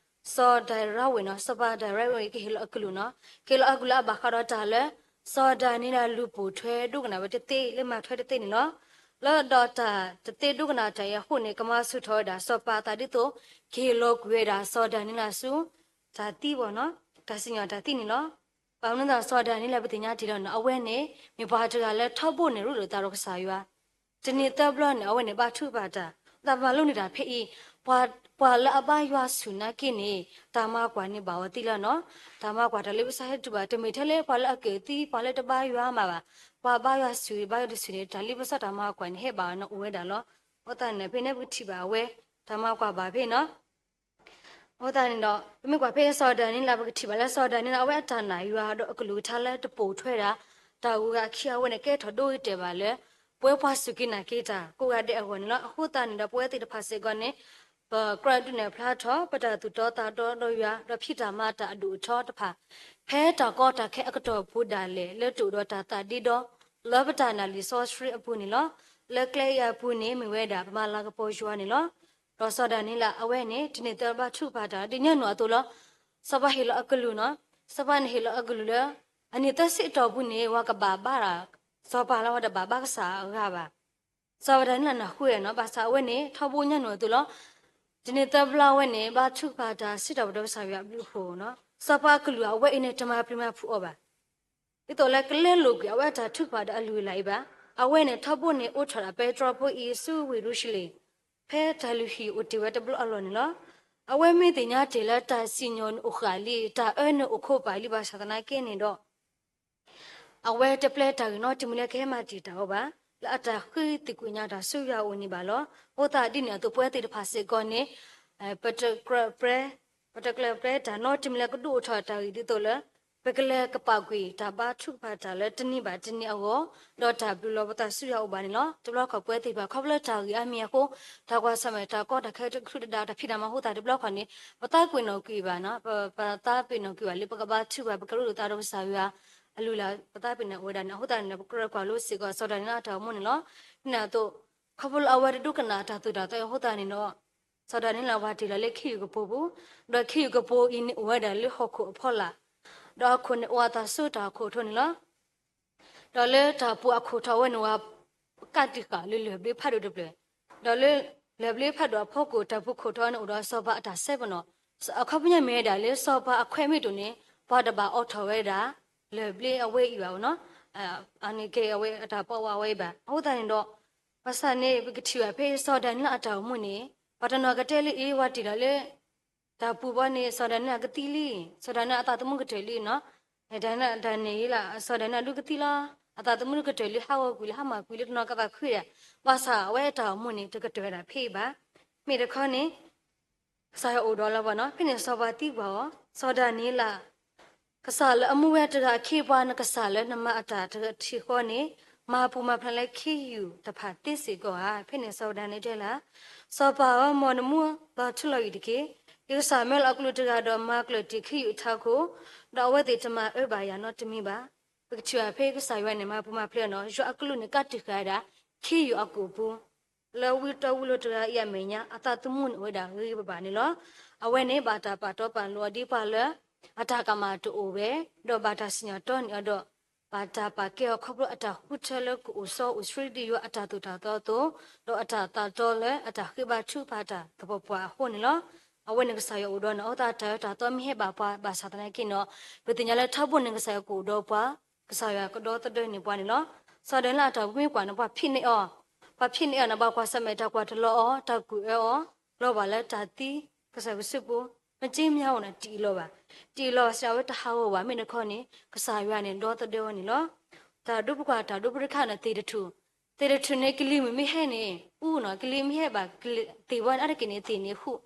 စီၤဒၤရၤဝ့ၤနီၤ, စီၤပၤဒၤရၤဝ့ၤကဟ့ၣ်လီၤအကလုၢ်နီၤ, ကဟ့ၣ်လီၤအကလုၢ်လၢအဘၣ်ဃးဒီးတၢ်လၢ စီၤဒၤနံးလးလူၤပိာ်ထွဲဒိကနၣ်ဝဲတသ့ လၢမၤထွဲတသ့န့ၣ်လီၤ. လၢဒီးတၢ်တသ့ဒိကနၣ်တၢ်အံၤအဃိန့ၣ် ကမၤဆူၣ်ထီၣ်ဝဲဒၣ်စီၤပၤအသးဒ်သိး ကဟ့ၣ်လီၤကွံာ်ဝဲဒၣ်စီၤဒၤနံးလးဆူ တၢ်သံဘၣ်နီၤ, တၢ်စံၣ်ညီၣ်တၢ်သံန့ၣ်လီၤ. ဘၣ်မနုၤသးစီၤဒၤနံးလးပသ့ၣ်ညါတ့ၢ်လီၤနီၤ, အဝဲန့ၣ် မ့ၢ်ပှၤတဂၤလၢထီဘိန့ၣ်ရ့လိာ်သးဒီးကစၢ်ယွၤ တနံၤသၢဘျီန့ၣ် အဝဲန့ၣ်ဘါထုကဖၣ်တၢ်, တၢ်မၤလိန့ၢ်တၢ်ဖဲအံၤ, ပှၤ ပှၤလၢအဘါယွၤဆူၣ်နာ်က့န့ၣ် တၢ်မၤကွၢ်န့ၣ်ဘၣ်အီၤသ့လီၤနီၤ, တၢ်မၤကွၢ်တၢ်လ့ပစီဟဲတုၤဘၣ်, တမ့ၢ်ထဲလၢပှၤလၢအကၢၣ်သံ ပှၤလၢတဘါယွၤမးဘၣ်, ပှၤဘါယွၤဆူၣ်ဘါယွၤတဆူၣ်န့ၣ် တၢ်လ့ပစီတၢ်မၤကွၢ်န့ၣ်ဟဲဘၣ်အီၤန့ၣ်အိၣ်ဝဲဒၣ်လီၤ. အဃိသတးန့ၣ် ဖဲန့ၣ်ပကထံၣ်ဘၣ်အဝဲ တၢ်မၤကွၢ်ဘၣ်ဖဲနီၤ အဃိသတးန့ၣ်ဒီး ပမ့ၢ်ကွၢ်ဖဲစီၤဒၤနံးလး ပကထံၣ်ဘၣ်လၢစီၤဒၤနံးလး အဝဲအတၢ်နာ်ယွၤဒီးအကလုၢ်ကထါလၢတပိာ်ထွဲဒၣ် တၢ်ဂုၤဂၤအခံအဝဲန့ၣ် ကဲထီၣ်ဒိဂ့ၤတဲာ်ဘၣ်လၢ ပဝဲပှၤစူၢ်က့ၤနာ်က့ၤတၢ်ကိးဂၤဒဲးအဂီၢ်န့ၣ်လီၤ. အဃိသတးန့ၣ်ဒီး ပဝဲသ့ၣ်တဖၣ်စ့ၢ်ကီးန့ၣ် ပကြၢးဒုးနဲၣ်ဖျါထီၣ် ပတၢ်သူၣ်တီသးတီဒီးယွၤ ဒီးဖံးတၢ်မၤတၢ်အဒိၣ်အထီတဖၣ် ဖဲတၢ်ကီတၢ်ခဲအကတီၢ်ပူၤဒၣ်လဲာ် လၢတအိၣ်ဒီးတၢ်သးဒ့ဒီ လၢပတၢ်နာ်လံာ်စီဆှံအပူၤန့ၣ်လီၤ. လၢကျဲအံၤအပူၤန့ၣ် မ့ၢ်ဝဲဒၣ် ပမၤလၤကပီၤယွၤန့ၣ်လီၤ. ဒီးစီၤဒၤနံးလးအဝဲန့ၣ် တနံၤသၢဘါထုကဖၣ်တၢ် ဒ်ညီနုၢ်အသိးလီၤ. စီၤပၤဟ့ၣ်လီၤအကလုၢ်နီၤ, စီၤပၤန့ၣ်ဟ့ၣ်လီၤအကလုၢ်လၢ အနံၣ်သၢဆံအတီၢ်ပူၤန့ၣ် ပှၤကဘၣ်ဘါတၢ် စီၤပၤလီၤ, ပှၤတဘၣ်ဘါကစၢ်အဂၤဘၣ်. စီၤဒၤနံးလးနၢ်ဟူဝဲနီၤ, ဘၣ်ဆၣ်အဝဲန့ၣ် ထီဘိညီနုၢ်အသိးလီၤ. တနံၤသၢဘျီဝဲန့ၣ် ဘါထုကဖၣ်တၢ်စံးထီၣ်ပတြၢၤကစၢ်ယွၤအဘျုးအဖှိၣ်နီၤ, စီၤပၤအကလုၢ်အဝဲအံၤန့ၣ် တမၤပျံၤမၤဖုးအီၤဘၣ်. ဒ်သိးလၢကလဲလိာ်ကွံာ်အဝဲအတၢ်ထုကဖၣ်ဒီးအလုၢ်အလၢ်အံၤဘၣ်. အဝဲန့ၣ် ထီဘိန့ၣ်အိးထီၣ်ဒၣ်ပဲတြီဖိအံၤဆူဝ့ၢ်ယရူၤၡလ့ၣ် ဖဲတၢ်လုၢ်ဟံၣ်အိၣ်တ့ၢ်ဝဲတဘျီအလီၢ်န့ၣ်လီၤ. အဝဲမ့ၢ်သ့ၣ်ညါတ့ၢ်လၢတၢ်စံၣ်ညီၣ်န့ၣ်အိၣ်ဃာ်လံ, တၢ်အၢန့ၣ်အိၣ်ခိးပာ်လံ, ဘၣ်ဆၣ်သနာ်က့န့ၣ်ဒီး အဝဲတပျဲတၢ်ဂ့ၢ်နီတမံၤလၢကဟဲမၤတံာ်တာ်အီၤဘၣ်, လၢအတၢ်ဃ့သံကွံာ်ညါတၢ်ဆူယွၤအအိၣ်န့ၣ်ဘၣ်လီၤ. အဃိသတးဒ်န့ၣ်အသိး ပဝဲသ့ၣ်တဖၣ်စ့ၢ်ကီးန့ၣ် ပတကြၢးပြဲ ပတကြၢးပြဲတၢ်နီတမံၤလၢကဒုးအိၣ်ထီၣ်တၢ်ဂ့ၢ်ဒ်သိးလၢ ပကလဲၤကပာ်ကွံာ်တၢ်ဘါထုကဖၣ်တၢ်လၢတနံၤဘၣ်တနံၤအဂီၢ်, ဒီးတၢ်ဘျုးလီၤပသးဆူယွၤအအိၣ်ဘၣ်န့ၣ်လီၤ. တဘျီခီၣ်ပဝဲသ့ၣ်တဖၣ် ခီဖျိတၢ်ဂ့ၢ်အါမံၤအဃိ, တၢ်ကွၢ်ဆၢၣ်မဲာ်တၢ်ကီတၢ်ခဲတကလုာ်တဒါ တၢ်ဖံးတၢ်မၤအဃိသတး တဘျီခီၣ်န့ၣ် ပသးပ့ၤနီၣ်ကွံာ်ဘၣ်နီၤ, ပ ပသးပ့ၤနီၣ်ကွံာ်ဘၣ်လၢပကဘါထုကဖၣ် ပကရ့လိာ်သးဒီးကစၢ်ယွၤအလုၢ်အလၢ် ပသးပ့ၤနီၣ်အိၣ်ဝဲဒၣ်န့ၣ် အဃိသတးန့ၣ်ဒီး ပကြၢးကွၢ်လိစ့ၢ်ကီး စီၤဒၤနံးလးအတၢ်အိၣ်မူန့ၣ်လီၤ. ဒ်န့ၣ်အသိး ခီဖျိလၢအဝဲတဒိကနၣ်တၢ်သိၣ်တၢ်သီအဃိသတးန့ၣ်ဒီး စီၤဒၤနံးလးဝဲတ့ၢ်လီၤလၢခ့ယုၢ်ကပိာ်ပူၤ, ဒီးခ့ယုၢ်ကပိာ်အံၤန့ၣ်အိၣ်ဝဲဒၣ်လၢဟီၣ်ခိၣ်အဖီလာ်, ဒီးအခိၣ်န့ၣ်အိၣ်အသးဆူတၢ်ဟီၣ်ခိၣ်အထီန့ၣ်လီၤ. ဒီးလၢတၢ်ပူၤအခိၣ်ထီၣ်ဝဲန့ၣ်ဝဲ ကးတံာ်ဃာ်လၢလၢၢ်ဘျ့ဖးဒိၣ်တဖျၢၣ်, ဒီးလၢလၢၢ်ဘျ့ဖးဒိၣ်အဖီခိၣ် တၢ်ပူၤခိၣ်ထီၣ်န့ၣ်အိၣ်ဒီးစီၤပၤအတၢ်စဲပနီၣ်, အခီပညီမ့ၢ်ဝဲဒၣ်လၢစီၤပၤအခွဲးမ့ၢ်တအိၣ်န့ၣ် ပှၤတဘၣ်အိးထီၣ်ဝဲဒၣ် လၢၢ်ဘျ့အဝဲအံၤဘၣ်နီၤ, အန့ၣ်ကဲအဝဲအတၢ်ပီးဝါဝဲအံၤဘၣ်. အဃိသတးန့ၣ်ဒီး ဘၣ်ဆၣ်န့ၣ် ပကထံၣ်ဘၣ်ဖဲစီၤဒၤနံးလးအတၢ်အိၣ်မူန့ၣ် ပှၤတနီၤကတဲလၢအ့ ပှၤတ့ၢ်လီၤလၢ တၢ်ပူၤဘီန့ၣ် စီၤဒၤနံးယ့လးကသံလံ, စီၤဒၤနံးယ့လးအသးသမူကတၢၢ်လံနီၤ, စီၤဒၤနံးယ့လးဒ်န့ၣ်ဒုးကသံလီၤ, အသးသမူကတၢၢ်လံ ဟးဂီၤကွံာ်လံ ဟးမၤကွံာ်လံ တနီၤကသးခုဒၣ်, ဘၣ်ဆၣ်အဝဲအတၢ်အိၣ်မူန့ၣ် တကတၢၢ်ဝဲဒၣ်ဖဲအံၤဘၣ်. မ့ၢ်တခီန့ၣ် ကစၢ်ယွၤအိၣ်ဒီးလၢၤဘၣ်နီၤ, ဖဲန့ၣ်စီၤပၤသံကွၢ်အီၤ, စီၤဒၤနံးယ့လး ကစၢ်လၢအမူဝဲတဂၤအခ့အပှၤ နကစၢ်လၢနမၤအတၢ်တထံၣ်ဃီန့ၣ် မၤပူၤမၤဖျဲးလၢခ့ယုၢ်တဖၣ်သ့စ့ၢ်ကီးဧါ. ဖဲန့ၣ်စီၤဒၤနံးယ့လးတဲလၢ စီၤပၤဧၢ, မ်နမူလီၤထူလီၤယိာ်တက့ၢ်. ယကစၢ်မၢလီၤအကလူးတဂၤဒီးမၤကျၢၢ်တ့ၢ်ခ့ယုၢ်အထးခိၣ်, ဒီးအဝဲသ့ၣ်တမၤအၢဘၣ်ယၤနီတမံၤဘၣ်. ပကထံၣ်ဘၣ်ဖဲကစၢ်ယွၤန့ၣ် မၤပူၤမၤဖျဲးနီၤ, ယွၤအကလူးန့ၣ် ကးတံာ်ဃာ်ဝဲဒၣ် ခ့ယုၢ်အကိာ်ပူၤ လၢဝံတီဝံလိၤတဂၤအံၤအမဲာ်ညါ အသးသမူန့ၣ်အိၣ်ဝဲဒၣ်ဂ့ၤဂ့ၤဘၣ်ဘၣ်န့ၣ်လီၤ. အဝဲန့ၣ် ဘၣ်တၢ်ပာ်တီပာ်လိၤအီၤဒ်ပှၤလၢ အတၢ်ကမၣ်တအိၣ်ဝဲ, ဒီးဘၣ်တၢ်စံၣ်ညီၣ်တီန့ၢ်အီၤဒီး ဘၣ်တၢ်ပာ်ကဲအီၤခီဖျိအတၢ်ဃုထၢလၢကအိၣ်စီအိၣ်ဆှံဒ်ယွၤအတၢ်သိၣ်တၢ်သီအသိး, ဒီးအတၢ်သးတီလၢအတၢ်ဃ့ဘါထုကဖၣ်တၢ်သပှၢ်ပှၢ်အဃိန့ၣ်လီၤ. အဝဲန့ၣ်ကစၢ်ယွၤအိၣ်ဒီးန့ၣ် အဃိသတးတၢ်အၢတၢ်သီမ့ၢ်ဟဲဘၣ်ပှၤဘၣ်ဆၣ်သနာ်က့န့ၣ်, ပသ့ၣ်ညါလၢထီဘိန့ၣ် ကစၢ်ယွၤကအိၣ်ဒီးပှၤ, ကစၢ်ယွၤကဒီသဒၢန့ၢ်ပှၤန့ၣ်လီၤ. စီၤဒၤနံးယ့လးအတၢ်အိၣ်မူမ့ၢ်ကွၢ်န့ၣ် ပှၤဖံးန့ၢ်အီၤ, ပှၤဖံးန့ၢ်အီၤန့ၣ် ဘၣ်ကွၢ်ဆၢၣ်မဲာ်တၢ်ကွၢ်တလီၤအီၤ, တၢ်ကူၣ်အၢအီၤ, လီၤဘၣ်လၢတၢ်သံ, ကစၢ်ယ့ၣ်ၡူးပူၤ, မ့ၢ်က့မ့ၢ်အီၤန့ၣ် တအံးလီၤဘၣ်, တအံးလီၤဘၣ်စ့ၢ် အဝဲတဟးဂီၤဘၣ် မ့ၢ်တခီန့ၣ် ကစၢ်ယွၤန့ၣ် ဒီသဒၢဝဲန့ၣ်လီၤ. တၢ်ဒိပကွၢ် တၢ်ဒိပတခါန့ၣ် သ့ၣ်တထူၣ်, သ့ၣ်တထူၣ်န့ၣ် ကလံၤမုၢ်မ့ၢ်ဟဲန့ၣ် အူနီၤ, ကလံၤမ့ၢ်ဟဲဘၣ် သ့ၣ်ဘီန့ၣ် အါတက့ၢ်န့ၣ် သ့ၣ်န့ၣ်ဟူး,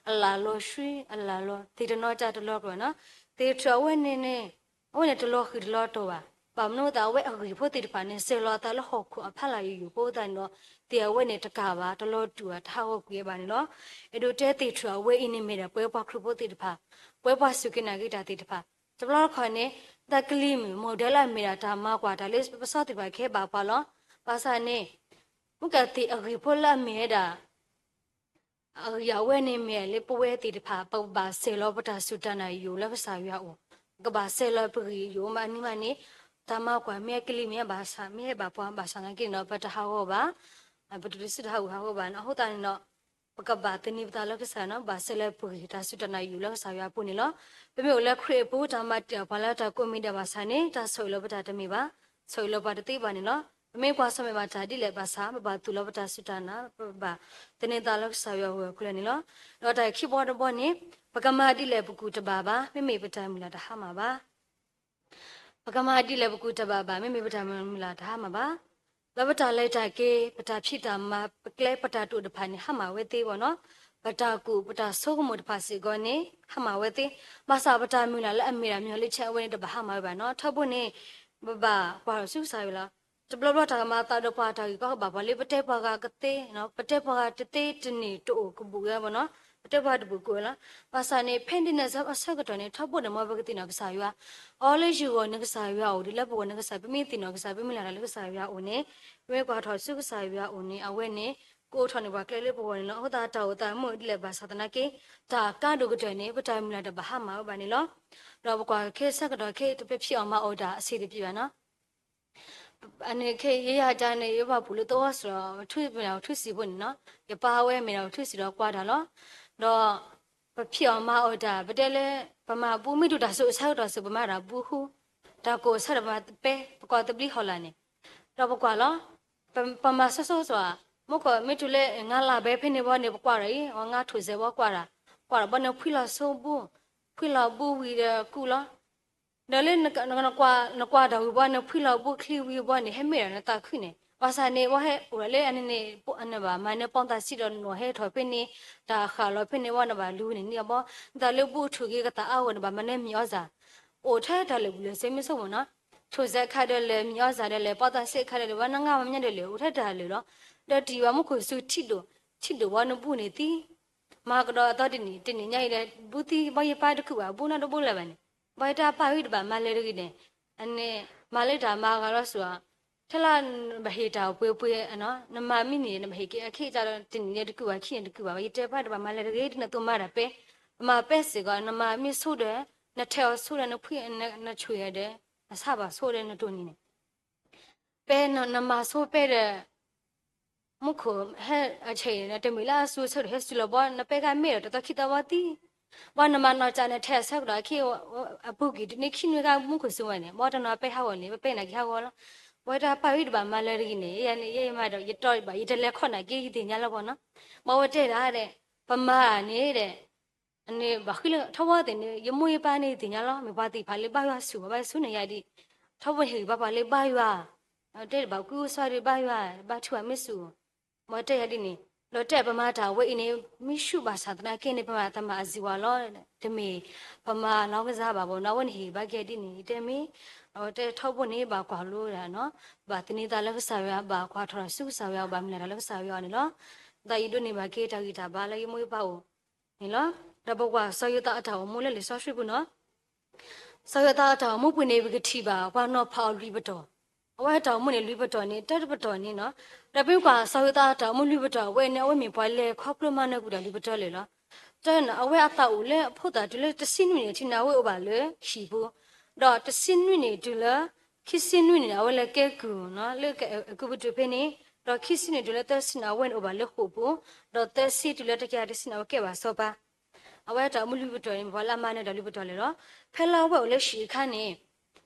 အလၢ်လီၤဆှံ အလၢ်လီၤ သ့ၣ်တနီၤကတလီၤကျီၤနီၤ, သ့ၣ်တထူၣ်အဝဲန့ၣ်န့ၣ် အဝဲန့ၣ်တလီၤဃံၤတလီၤတီၤဘၣ်. ဘၣ်မနုၤအသးအဝဲအဂံၢ်ဖိသ့ၣ်တဖၣ်န့ၣ် စဲၤလီၤအသးလၢဟီၣ်ခိၣ်အဖီလာ်ယိာ်ယိာ်အဃိသတးန့ၣ်ဒီး သ့ၣ်အဝဲန့ၣ်တကၣ်ဘၣ် တလီၤတူာ်ဘၣ် တဟးဂီၤကွံာ်ဝဲဘၣ်န့ၣ်လီၤ. အဲၣ်ဒိးတဲသ့ၣ်ထူၣ်အဝဲအံၤန့ၣ်မ့ၢ်ဒၣ်ပဝဲပှၤခရံာ်ဖိသ့ၣ်တဖၣ်, ပဝဲပှၤစူၢ်က့ၤနာ်က့ၤတၢ်သ့ၣ်တဖၣ်, တဘျီတခီၣ်န့ၣ် တၢ်ကလံၤမုၢ် မိၢ်ဒဲလၢအမ့ၢ်ဒၣ်တၢ်မၤကွၢ်တၢ်လၢပစီသ့ၣ်တဖၣ်ကဟဲဘၣ်ပှၤလီၤ. ဘၣ်ဆၣ်န့ၣ် မုၣ်ကသ့ၣ်အဂံၢ်ဖိလၢအမ့ၢ်ဝဲဒၣ် အဂံၢ်အဝဲန့ၣ်မ့ၢ်လၢပဝဲသ့ၣ်တဖၣ် ပကဘၣ်စဲၤလီၤပတၢ်စူၢ်တၢ်နာ်ယိာ်လၢကစၢ်ယွၤအအိၣ်, ပကဘၣ်စဲၤလီၤပဂံၢ်ယိာ်မးအနံၤမးန့ၣ်, တၢ်မၤကွၢ်မ့ၢ်အကလံၤမ့ၢ်အဘၣ်ဆၣ် မ့ၢ်ဟဲဘၣ်ပှၤဘၣ်ဆၣ်သနာ်က့န့ၣ်ဒီး ပတဟးဂီၤဘၣ်, ပတဒုးဆူၣ်တဟးဂူာ်ဟးဂီၤဘၣ်န့ၣ် အဃိသတးန့ၣ်ဒီး ပကဘၣ်သန့ၤပသးလၢကစၢ်ယွၤန့ၣ် ဘၣ်စဲၤလီၤပဂံၢ်တၢ်စူၢ်တၢ်နာ်ယိာ်လၢကစၢ်ယွၤအပူၤန့ၣ်လီၤ. ပမ့ၢ်အိၣ်လၢခရံာ်အပူၤ တၢ်မၤတံာ်ပှၤလၢတၢ်ကိးမံၤဒဲးဘၣ်ဆၣ်န့ၣ် တၢ်ဆီၣ်အၢၣ်လီၤပတၢ်တမ့ၢ်ဘၣ်, ဆီၣ်အၢၣ်လီၤပှၤတသ့ဘၣ်န့ၣ်လီၤ. ပမ့ၢ်ကွၢ်ဆၢၣ်မဲာ်ဘၣ်တၢ်ဒ်လဲၣ်ဘၣ်ဆၣ် ပဘၣ်သူၣ်လီၤပတၢ်စူၢ်တၢ်နာ် ပဘၣ်သန့ၤသးလၢကစၢ်ယွၤအဂီၢ်အကျဲန့ၣ်လီၤ. ဒီးတၢ်ခံဘီတဘီန့ၣ် ပကမၤဒ်လဲၣ်ပကူၣ်တဘၣ်ဘၣ် မ့မ့ၢ်ပတၢ်မုၢ်လၢ်တဟါမၢ်ဘၣ် ပကမၤဒ်လဲၣ်ပကူၣ်တဘၣ်ဘၣ် မ့မ့ၢ်ပတၢ်မုၢ်လၢ်တဟါမၢ်ဘၣ်. လၢပတၢ်လဲၤတၢ်က့ၤ ပတၢ်ဖံးတၢ်မၤ ပကျဲပတၢ်တိာ်တဖၣ်န့ၣ် ဟါမၢ်ဝဲသ့ဘၣ်နီၤ. ပတၢ်ကူၣ် ပတၢ်ဆိကမိၣ်တဖၣ်စ့ၢ်ကီးန့ၣ် ဟါမၢ်ဝဲသ့, ဘၣ်ဆၣ်ပတၢ်မုၢ်လၢ်လၢအမ့ၢ်ဒၣ်မ့ၢ်လၢဆဲးအဝဲန့ၣ် တဘၣ်ဟါမၢ်ဝဲဘၣ်နီၤ. ထီဘိန့ၣ် ပဘၣ်ကွၢ်ထီၣ်ဆူကစၢ်ယွၤလီၤ. တဘျီဘျီတၢ်ကမၤအသးဒီးပှၤတၢ်ဂ့ၢ်ကီကဘၣ်ပှၤလၢပတဲပှၤဂၤကသ့, ပတဲပှၤဂၤတသ့တန့ၢ်တအိၣ်ကဘူးဝဲဘၣ်နီၤ. ပတဲပှၤတဘူးကအိၣ်လီၤ. ဘၣ်ဆၣ်န့ၣ် ဖဲဒ်န့ၣ်အဆၢကတီၢ်န့ၣ် ထီဘိန့ၣ် မ်ပကသ့ၣ်နီၣ်ကစၢ်ယွၤ အီၤလၢယဂီၢ်န့ၣ်ကစၢ်ယွၤအိၣ်ဒီး လၢပဂီၢ်န့ၣ်ကစၢ် ပမ့ၢ်သ့ၣ်နီၣ်ကစၢ် ပမ့ၢ်လဲၤတၢ်လၢကစၢ်ယွၤအအိၣ်န့ၣ်, ပမ့ၢ်ကွၢ်ထီၣ်ဆူကစၢ်ယွၤအအိၣ်န့ၣ် အဝဲန့ၣ် ကအိးထီၣ်န့ၢ်ပှၤကျဲလၢပဂီၢ်န့ၣ်လီၤ. အဃိသတးတၢ်အိၣ်သးမုာ်ဒ်လဲၣ်ဘၣ်ဆၣ်သနာ်က့ တၢ်အကါဒိၣ်ကတၢၢ်န့ၣ် ပတၢ်မုၢ်လၢ်တဘၣ်ဟါမၢ်ဝဲဘၣ်န့ၣ်လီၤ. ဒီးပကွၢ်ခဲဆၢကတီၢ်ခဲ ပဖံးအီၣ်မၤအီၣ်တၢ်အဆံးတပျံၤဘၣ်နီၤ. အန့ၣ်ခဲ ယဲယၤတၢ်န့ၣ် ယဘၣ်ပူၤလၢသဝီစလီၤ ထူမ့ၢ်ဒၣ်ပထူစံာ်ဖိန့ၣ်နီၤ, ယပၢ်အဝဲမ့ၢ်ဒၣ်ပထူစံာ်ဒီးကွၢ်တၢ်လီၤ. ဒီး ပဖံးအီၣ်မၤအီၣ်တၢ် ပတဲလၢ ပမၤဘူမ့ၢ်ဒိၣ်တၢ်စိၤအဆၢကတီၢ်စိၤ ပမၤတၢ်ဘူဃု, တၢ်ကိၢ်အဆၢဒီးပမၤပဲ ပကိးသဘျ့ဟီၣ်လာ်န့ၣ်, ဒီးပကွၢ်လီၤ. ပမၤဆိဆိစွၣ်, မူခိၣ်မ့ၢ်တုၤလၢ ငါးလပိုင်းဖဲန့ၣ်ဘီန့ၣ် ပကွၢ်ဒီးအံၤ အဝဲငါးထူၣ်စဲးဘီကွၢ်တၢ်, ကွၢ်ဒီးဘီန့ၣ်ဖှံလီၤဆိဘူ, ဖှံလီၤဘူဝံၤဒီးကူလီၤ. ဒီးလၢ နကွၢ်တၢ်ဝံၤဘီန့ၣ် ဖှံလီၤဘူချံဝံၤဘီန့ၣ် ဟဲမ့ၢ်ဒီးနသးခုန့ၣ် ဘၣ်ဆၣ်န့ၣ် ဝဲဟဲအိၣ်ဒီးလၢအန့ၣ်န့ၣ် နဘၣ်မၤန့ၢ်ပီၣ်သးစံးဒီး နဟဲထီၣ်ဖဲန့ၣ် တၢ်ဃၣ်လီၤဖဲန့ၣ်ဝဲ နဘၣ်လူၤန့ၢ်န့ၢ်အဘီ, နသးလၢဘူအထူၣ်ဂ့ၤကသးအါဂီၢ် နဘၣ်မၤန့ၢ်မံၤအီၣ်စၢ်, အိၣ်ထဲတၢ်လၢာ်ဘူၣ်လၢာ်စ့မ့ၢ်ဆိကမိၣ်နီၤ, ထူၣ်စဲးခါဒီးလဲၤ မံၤအီၣ်စၢ်ဒီးလဲၤ ပီၣ်သးစံးခါဒီးလဲၤ ဝဲနငါမညါဒီးလဲၤ အိၣ်ထဲတၢ်လၢာ်လီၤ. ဒီးတံၢ်ဘၣ်မူခိၣ်စူၤထံၣ်ဒိၣ်, ထံၣ်ဒိၣ်ဝဲနဘူန့ၣ်သံ မၤကဒီးအသီတနံၣ် တနံၣ်ညါအံၤဒီး ဘူသံဘီယပၢ်တကူးဘၣ် ဘူနီတဘိလၢၤဘၣ်န့ၣ်, ဘၣ်ယတၢ်ပၢ်ဂံၢ်တဘၣ်မၤလၢတဂ့ၤန့ၣ်, အန့ၣ် မၤလၢတၢ်မၤဂၤလီၤစူၤ, ထဲလၢနဘၣ်ဟ့ၣ်တၢ်ပှဲၤပှဲၤ, နမၤမံၤန့ၣ် နဘၣ်ဟ့ၣ်က့ၤအခ့အတၢ်ဒီး တနံၣ်န့ၣ်တကူးဘၣ် ခံန့ၣ်တကူးဘၣ်ဘၣ် ယတဲပၢ်တဘၣ်မၤလၢတဂ့ၤ ဒ်နသိးမၤတၢ်ပဲ, နမၤပဲစ့ၢ်ကီး နမၤမ့ၢ်ဆိဒီး နထဲးအီၤဆိဒီး နဖှံ နဆွံအီၤဒီး နဆါဘၣ်ဆိဒီးနတိၢ်န့ၣ်န့ၣ် ပဲနမၤဆိပဲဒီး မူခိၣ်ဟဲအဆဲးအံၤ နတမ့ၢ်လၢအစူၤအဆၢဒီး ဟဲစူၤလီၤဘီ နပဲကါမ့ၢ်ဒီးတသီခံသီဘီသံ, ဘီနမၤနီၢ်ကၢ်နထဲအဆၢကတီၢ်အခ့ အပူၤကွံာ်တနံၤခံနွံခါ မူခိၣ်စူၤဝဲန့ၣ် ဘီတနီၤပဲဟးဂီၤန့ၣ် ပပဲနာ်က့ၤဟးဂီၤလီၤ. ဝဲတၢ်ပၢ်ဂံၢ်တဘၣ်မၤလၢတဂ့ၤန့ၣ် ယဲယမၤဒီး ယတီဘၣ် ယတလဲၤခီၣ်နာ်က့ ယသ့ၣ်ညါလၢဘီနီၤ, ဘီဝဲတဲဒၣ်ဒဲး ပမၤန့ၣ်ဒီး န့ၣ်ဘၣ်ဃုလၢထီဘိသ့ၣ်န့ၣ် ယမိၢ်ယပၢ်န့ၣ်သ့ၣ်ညါလီၤ. မ့ၢ်ပှၤသ့ၣ်တဖၣ်လၢဘါယွၤဆူၣ်ဘၣ်ဆူၣ်န့ၣ်ယၤဒ် ထီဘိန့ၣ်ဟ့ၣ်ဂံၢ်ဘါပှၤလၢဘါယွၤ, တဲတဘၣ်ကူအိၣ်စီဒီးဘါယွၤ ဘါထုကဖၣ်မ့ၢ်ဆူၣ် မ်တဲယၤဒ်န့ၣ်, ဒီးတဲပမၤတၢ်ဝဲအံၤန့ၣ် မ့ၢ်ဆူၣ်ဘၣ်ဆၣ်သနာ်က့န့ၣ် ပမၤတၢ်မၤအစံးဝဲလီၤ. တမ့ၢ်ပမၤလီၤကစၢ်ဘၣ်ဘၣ် အဝဲန့ၣ်ဟ့ၣ်ဘါက့ၤဒ်န့ၣ် တဲမ့ၢ် အဝဲတဲထီဘိန့ၣ် ဘၣ်ကွၢ်လိဒၣ်နီၤ, ဘၣ်သန့ၤသးလၢကစၢ်ယွၤ ဘၣ်ကွၢ်ထီၣ်တၢ်ဆူကစၢ်ယွၤ ဘၣ်မုၢ်လၢ်တၢ်လၢကစၢ်ယွၤအီၤန့ၣ်လီၤ. သးယံာ်ဒိၣ်န့ၢ်ဘၣ်က့ၤတၢ်ဂံၢ်တၢ်ဘါလၢယမိၢ်ယပၢ်အိၣ်န့ၣ်လီၤ. ဒီးပကွၢ်စီၤယိၤသးအတၢ်အိၣ်မူလၢလံာ်စီဆှံပူၤနီၤ စီၤယိၤသးအတၢ်အိၣ်မူပူၤန့ၣ် ပကထံၣ်ဘၣ်ပှၤနီၤဖးအီၤလွံၢ်ပတီၢ်, အဝဲအတၢ်အိၣ်မူန့ၣ်လွံၢ်ပတီၢ်န့ၣ် တၢတပတီၢ်န့ၣ်နီၤ, ဒီးပကွၢ်စီၤယိၤသးအတၢ်အိၣ်မူလွံၢ်ပတီၢ်ဝဲန့ၣ် အဝဲမ့ၢ်ပှၤလဲၤခီဖျိမၤနၢၤကွံာ်တၢ်လွံၢ်ပတီၢ်လၢာ်လီၤ. တၢ်န့ၣ် အဝဲအသးအိၣ်လၢအဖိသၣ်တုၤလၢတဆံနွံန့ၣ် ထံၣ်န့ၣ်အဝဲအိၣ်ဘၣ်လၢဟံၣ်ပူၤ, ဒီးတဆံနွံန့ၣ်တုၤလၢ ခံဆံနွံန့ၣ် အဝဲလဲၤကဲကုၢ်နီၤ လၢအဲၤကူပတူးဖဲန့ၣ်, ဒီးခံဆံနွံတုၤလၢသၢဆံန့ၣ် အဝဲန့ၣ်အိၣ်ဘၣ်လၢဃိာ်ပူၤ, ဒီးသၢဆံတုၤလၢတကယၤတဆံန့ၣ် အဝဲကဲဘၣ်စီၤပၤ, အဝဲအတၢ်အိၣ်မူလွံၢ်ပတီၢ်န့ၣ် မ့ၢ်ပှၤလၢအမၤနၢၤတၢ်လွံၢ်ပတီၢ်လၢာ်လီၤ. ဖဲလၢအဝဲအိၣ်လၢဟံၣ်အခါန့ၣ်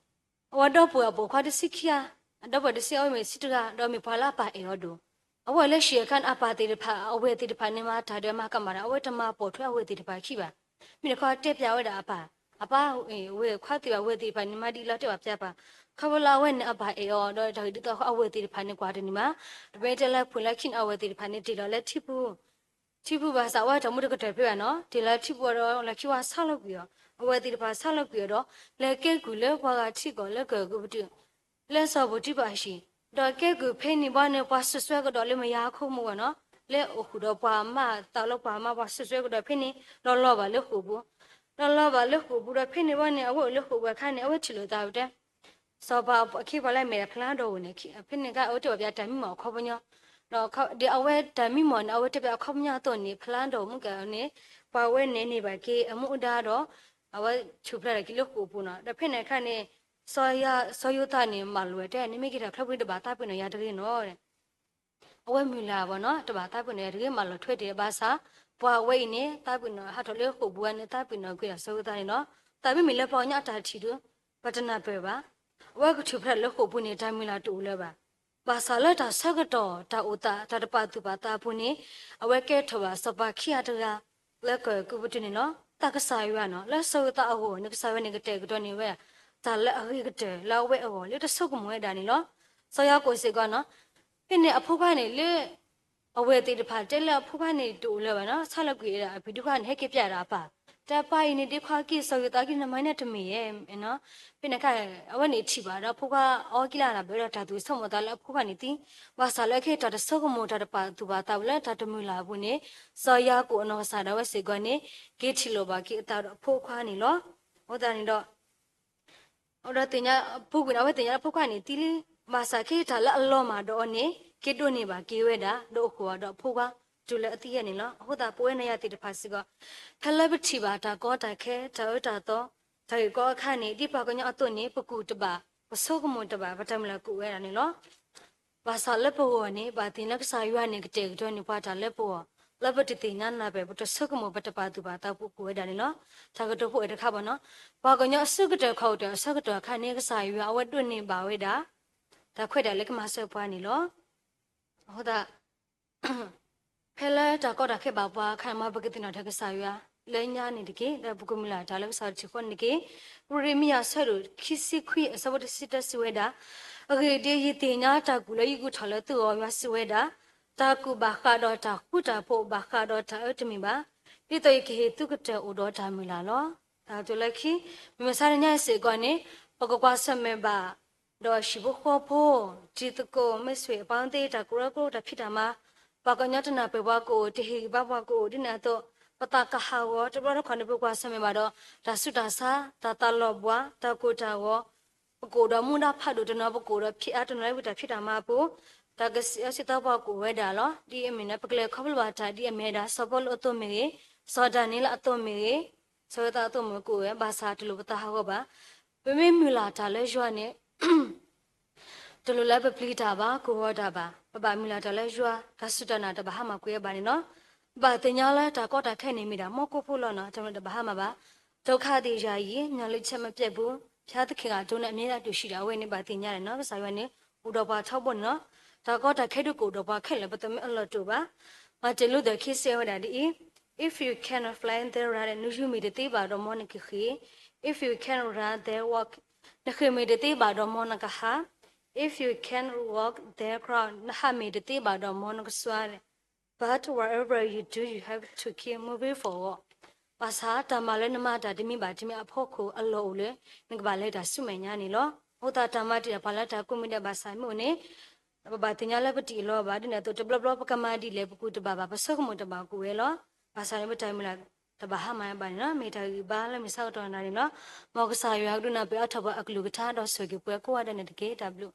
အဝဲဒီပုၢ်ဝဲၢ်ပိာ်ခွါတဆံခံဂၤ, အဒီပုၢ်ဝဲၢ်တဆံ အဝဲမ့ၢ်ဆံတဂၤ ဒီးမ့ၢ်ပှၤလၢအပၢ်အဲၣ်အီၤဒိၣ်, အဝဲအိၣ်လၢဟံၣ်အခါန့ၣ် အပၢ်သ့ၣ်တဖၣ် အဝဲၢ်သ့ၣ်တဖၣ်န့ၣ် မၤတၢ်ဒီးမၤကမၣ်တၢ် အဝဲတမၤပိာ်ထွဲအဝဲၢ်သ့ၣ်တဖၣ်ခံဘၣ်. မ့ၢ်တခီတဲပျးဝဲဒၣ်အပၢ်, အပၢ်, ဝဲၢ်ခွါသ့ၣ်ဘၣ် ဝဲၢ်သ့ၣ်တဖၣ်န့ၣ် မၤဒ်လီၤတဲဘၣ်ပျးပၢ်, ခီဖျိလၢအဝဲန့ၣ်အပၢ်အဲၣ်အီၤ ဒီးတၢ်ဂ့ၢ်ဒ်သိးအဝဲၢ်သ့ၣ်တဖၣ်န့ၣ် ကွၢ်တန့ၢ်ဘၣ်, ဒီးဖဲတဲလၢဖုၣ်လၢခံန့ၣ် အဝဲၢ်သ့ၣ်တဖၣ်န့ၣ် တ့ၢ်လီၤလၢထံပူၤ ထံပူၤဘၣ်ဆၣ် အဝဲတၢ်အိၣ်မူတကတၢၢ်ဖဲဘၣ်နီၤ, တ့ၢ်လီၤထံပူၤဒီး လီၢ်ခံဝါဆါလီၤကွံာ်အီၤ, အဝဲၢ်သ့ၣ်တဖၣ်ဆါလီၤကွံာ်အီၤဒီး လဲၤကဲကုၢ်လၢပှၤဂၤထံကီၢ်လၢကီၢ်အဲၤကူပတူး, လၢစီၤပီတံဖၤအဟံၣ်, ဒီးကဲကုၢ်ဖဲန့ၣ်ဘၣ်န့ၣ် ပှၤစူးစွဲကဒီးလၢမယၤအခိၣ်မူဝဲနီၤ, လၢအိၣ်ဃုာ်ဒီးပှၤမါသးလၢပှၤမါ ပှၤစူးစွဲကဒီးဖဲန့ၣ် ဒီးလီၤဘၣ်လၢဃိာ်ပူၤ, ဒီးလီၤဘၣ်လၢဃိာ်ပူၤဒီးဖဲန့ၣ်ဘၣ်န့ၣ် အဝဲအိၣ်လၢဃိာ်ပူၤအခါန့ၣ် အဝဲထံၣ်လိာ်သးဝဲတဲ စီၤပၤအခ့အပှၤလၢအမ့ၢ်ဒၣ်ဖလါဒိၣ်န့ၣ် ဖဲန့ၣ်အခါ အဝဲတဲဘၣ်ပျးတၢ်မံမီၢ်အခီပညီ, ဒီးဒ်အဝဲတၢ်မံမီၢ်န့ၣ် အဝဲတဲပျးအခီပညီအသိးန့ၣ် ဖလါဒိၣ်မုၣ်ကဲန့ၣ် ပှၤဝဲန့ၣ်န့ၢ်ဘၣ်က့ၤအမူအဒါဒီး အဝဲဆူၣ်ဖျဲးထီၣ်က့ၤလၢဃိာ်ပူၤနီၤ, ဒီးဖဲန့ၣ်အခါန့ၣ် စီၤယိၤသးန့ၣ် မၢလိာ်ဝဲတဲ နမ့ၢ်က့ၤထီၣ်ချၢပူၤန့ၣ်တဘၣ်သးပ့ၤနီၣ်ယၤတဂ့ၤနီၤ အဝဲမုၢ်လၢ်ဘၣ်နီၤ တဘၣ်သးပ့ၤနီၣ်ယၤတဂ့ၤ မၢလီၤထွဲတ့ၢ်ဘၣ်ဆၣ်, ပှၤဝဲအံၤန့ၣ် သးပ့ၤနီၣ်ဟးထီၣ်လၢဃိာ်ပူၤဝဲန့ၣ် သးပ့ၤနီၣ်ကွံာ်ဒီးစီၤယိၤသးန့ၣ်လီၤ. တၢ်မ့မ့ၢ်လၢပှၤကညီအတၢ်ထံၣ်ဒီး ပတနၢ်ပၢၢ်ဘၣ်. အဝဲကထူၣ်ဖျဲးလၢဃိာ်ပူၤန့ၣ် တၢ်မုၢ်လၢ်တအိၣ်လၢၤဘၣ်. ဘၣ်ဆၣ်လၢတၢ်ဆၢကတီၢ် တၢ်အိၣ်သး တၢ်တပာ်သူၣ်ပာ်သးအပူၤန့ၣ် အဝဲကဲထီၣ်ဘၣ်စီၤပၤခံဂၤတဂၤ လၢကီၢ်အဲၤကူပတူးန့ၣ်လီၤ. တၢ်ကစၢ်ယွၤနီၤ လၢစီၤယိၤသးအဂီၢ်န့ၣ် ကစၢ်ယွၤန့ၣ်ကတဲာ်ကတီၤန့ၢ်ဝဲ တၢ်လၢအဂ့ၤကတၢၢ်လၢအဝဲအဂီၢ် လၢတဆိကမိၣ်ဝဲဒၣ်န့ၣ်လီၤ. စီၤယၤကိာ်စ့ၢ်ကီးနီၤ ဖဲန့ၣ်အဖိခွါန့ၣ်လၢ အဝဲၢ်သ့ၣ်တဖၣ်တဲလၢအဖိခွါန့ၣ်တအိၣ်လၢၤဘၣ်နီၤ ဆါလီၤကွံာ်ဝဲဒၣ်အဖံးဒံခွါန့ၣ် ဟဲက့ၤပျးဒၣ်အပၢ်, တဲပၢ်အံၤန့ၣ် ဒ့ခွါက့ၤစီၤယိၤသးက့ၤ နမၤန့ၢ်တမ့ၢ်ဧါနီၤ. ဖဲန့ၣ်အခါ အဝဲန့ၣ်ထံၣ်ဘၣ်ဒီးအဖိခွါအီကံလၢ်လၢ်ဘၣ်ဒီးတၢ်သူၣ်ဆိကမိၣ်သးလၢအဖိခွါန့ၣ်သံ, ဘၣ်ဆၣ်လၢအခဲအံၤတၢ်တဆိကမိၣ်တၢ်တပာ်သူၣ်ပာ်သးလၢတၢ်တမုၢ်လၢ်အပူၤန့ၣ် စီၤယၤကိာ်အနီၢ်ကစၢ်ဒၣ်ဝဲစ့ၢ်ကီးန့ၣ် က့ၤထံၣ်လိာ်ဘၣ်က့ၤအသးဒီးအဖိခွါန့ၣ်လီၤ. အဃိသတးန့ၣ်ဒီး အဝဲဒၣ်သ့ၣ်ညါ ပူၤကွံာ်န့ၣ် အဝဲသ့ၣ်ညါလၢအဖိခွါန့ၣ်သံလံ, ဘၣ်ဆၣ်ခဲအံၤတၢ်လၢအလီၤမၢ်ဒီးအီၤန့ၣ် က့ၤဒိးန့ၢ်ဘၣ်က့ၤဝဲဒၣ် ဒီးအိၣ်ဃုာ်ဒီးအဖိခွါ တုၤလၢအသံယဲန့ၣ်လီၤ. အဃိသတး ပဝဲနၤယၤသ့ၣ်တဖၣ်စ့ၢ်ကီး ဖဲလၢပထံၣ်ဘၣ်တၢ်ကီတၢ်ခဲ တၢ်အၢတၢ်သီ တၢ်ဂ့ၢ်ကီအခါန့ၣ် ဒ်ပှၤကညီအသိးန့ၣ် ပကူၣ်တဘၣ် ပဆိကမိၣ်တဘၣ် ပတၢ်မုၢ်လၢ်ကအိၣ်ဝဲဒၣ်န့ၣ်လီၤ. ဘၣ်ဆၣ်လၢပဂီၢ်န့ၣ် ဘၣ်သ့ၣ်ညါလၢကစၢ်ယွၤန့ၣ် ကတဲာ်ကတီၤန့ၢ်ပှၤတၢ်လၢပဂီၢ်, လၢပတသ့ၣ်ညါနၢ်ပၢၢ် ပတဆိကမိၣ် ပတပာ်သူၣ်ပာ်သးပူၤကအိၣ်ဝဲဒၣ်န့ၣ်လီၤ. တၢ်ကတိၤဖိအဲၣ်တခါဘၣ်နီၤ, ပှၤကညီအစုကတၢၢ်ခီၣ်ကတၢၢ်အဆၢကတီၢ်အခါန့ၣ် ကစၢ်ယွၤအဝဲဒိးန့ၢ်ဘၣ်ဝဲဒၣ် တၢ်ခွဲးတၢ်ယာ်လၢကမၤစၢၤပှၤန့ၣ်လီၤ. အဃိသတး ဖဲလၢတၢ်ကီတၢ်ခဲဘၣ်ပှၤအခါန့ၣ် မ်ပကသ့ၣ်နီၣ်ထီၣ်ကစၢ်ယွၤ လၢညါန့ၣ်တက့ၢ်. ဒီးပကမုၢ်လၢ်တၢ်လၢကစၢ်ယွၤတထံၣ်ဃီန့ၣ်တက့ၢ်. ယံးရမံယၤအဆၢဒိၣ်ခံဆံခွံအဆၢဖိတဆံတၢစံးဝဲဒၣ်, အဂ့ၢ်ဒ်အံၤ, ယသ့ၣ်ညါတၢ်ကူၣ်လၢယကူၣ်ထီၣ်လၢသုဂီၢ်, ယွၤစံးဝဲဒၣ်, တၢ်ကူၣ်ဘၣ်ဃးဒီးတၢ်ဃူတၢ်ဖိး, ဘၣ်ဃးဒီးတၢ်အၢတမံၤဘၣ်, ဒ်သိးယကဟ့ၣ်သုကတၢၢ်အိၣ်ဒီးတၢ်မုၢ်လၢ်လီၤ. တၢ်ကတိၤလၢခံ, မုၢ်မဆါတနံၤညါအံၤစ့ၢ်ကီးန့ၣ် ပကကွၢ်ဆၢၣ်မဲာ်ဘၣ် ဒီးဟံၣ်ဖိဃီဖိ, တံၤသကိး မိတ်ဆွေ အပေါင်းအသင်း တၢ်ကရၢကရိ တၢ်ဖံးတၢ်မၤ, ပှၤကညီတနၢ်ပၢၢ်ပှၤကအိၣ်, တဟ့ၣ်ဂံၢ်ဘါပှၤကအိၣ်, ဒ်န့ၣ်အသိး ပသးကဟးဂီၤ တဘျီတခီၣ်န့ၣ် ပကွၢ်ဆၢၣ်မဲာ်ဘၣ်ဒီး တၢ်ဆူးတၢ်ဆါ, တၢ်သးလီၤဘှါ, တၢ်ကိၢ်တၢ်ဂီၤ, ပကအိၣ်ဒီးမူဒါဖးဒိၣ်တနီၤ, ပကအိၣ်ဒီးဖံးအါတနီၤလၢဝံတၢ်ဖံးတၢ်မၤအပူၤ, တၢ်ကစံးအၢစံးသီပှၤကအိၣ်ဝဲဒၣ်လီၤ. ဒ်အမ့ၢ်န့ၣ် ပကလဲၤခီဖျိဘၣ်တၢ်ဒ်အမ့ၢ်ဝဲဒၣ် စီၤပီလူးအသိးမ့ၢ်ဂ့ၤ, စီၤဒၤနံးယ့လးအသိးမ့ၢ်ဂ့ၤ, စီၤယိၤသးအသိးမ့ၢ်ဂ့ၤ ကအိၣ်ဝဲ, ဘၣ်ဆၣ်တလိၣ်ပသးဟးဂီၤဘၣ်. ပမ့ၢ်မုၢ်လၢ်တၢ်လၢယွၤန့ၣ် တလိၣ်လၢပပျံၤတၢ်ဘၣ်, ကဂီၤတၢ်ဘၣ်, ပဘၣ်မုၢ်လၢ်တၢ်လၢယွၤ, တၢ်စူၢ်တၢ်နာ်တဘၣ်ဟါမၢ်ကွံာ်ဝဲဘၣ်န့ၣ်လီၤ. ဘၣ်သ့ၣ်ညါလၢတၢ်ကီတၢ်ခဲန့ၣ်မ့ၢ်ဒၣ် မီၢ်ကိၢ်ဖိလီၤနီၤ, တမ့ၢ်တဘၣ်ဟါမၢ်ဘၣ်. ဒုက္ခသည်ယာယီ, မျှော်လင့်ချက်မပြတ်ဘူး, ဘုရားသခင်က ကျွန်တော်နဲ့ အမြဲတမ်းရှိတယ်, အဝဲန့ၣ်ဘၣ်သ့ၣ်ညါန့ၣ်နီၤ, ကစၢ်ယွၤန့ၣ် အိၣ်ဒီးပှၤထီဘိန့ၣ်လီၤ. တၢ်ကီတၢ်ခဲဒုးကအိၣ်ဒီးပှၤခဲလၢာ် ပသးမ့ၢ်အလီၢ်တအိၣ်ဘၣ်. မၤတ့ၢ်လူသၢၣ်ခံစ့ၢ်ဝဲဒၣ်ဒ်အံၤ, If you cannot fly, then run. နယူၤမ့ၢ်တသ့ဘၣ်ဒီး မ်နကဃ့ၢ်. If you cannot run, then walk. နဃ့ၢ်မ့ၢ်တသ့ဘၣ်ဒီး မ်နကဟး. If you cannot walk, then crawl. နဟးမ့ၢ်တသ့ဘၣ်ဒီး မ်နကစွါ. But whatever you do, you have to keep moving forward. ဘၣ်ဆၣ်တၢ်မၤလၢနမၤတၢ်တမံၤဘၣ်တမံၤအဖီခိၣ် အလီၢ်အိၣ်လၢ နကဘၣ်လဲၤတၢ်ဆူမဲာ်ညါန့ၣ်လီၤ. အဃိသတး တၢ်မၤတ့ၢ်တၢ်ဖးလၢတၢ်ကိးမံၤဒဲးဘၣ်ဆၣ်မ့ၢ်အိၣ်န့ၣ် ပဘၣ်သ့ၣ်ညါလၢပတ့ၢ်အလီၤဘၣ်. ဒ်န့ၣ်အသိး တဘျီဘျီပကမၤဒ်လဲၣ် ပကူၣ်တဘၣ်ဘၣ် ပဆိကမိၣ်တဘၣ်ကူၣ်ဝဲလီၤ. ဘၣ်ဆၣ်န့ၣ် ပတၢ်မုၢ်လၢ်တဘၣ်ဟါမၢ်ဘၣ်န့ၣ်လီၤ. မ့ၢ်တၢ်ဂံၢ်ဘါလၢမုၢ်ဆါကတီၢ်နၤန့ၣ်လီၤ. မ်ကစၢ်ယွၤကဒိးနၢ်ပၢၢ်အါထီၣ်ပှၤအကလုၢ်ကထါ ဒီးဆိၣ်ဂ့ၤပှၤကိးဂၤဒဲးန့ၣ်တက့ၢ်. တၢ်ဘျုး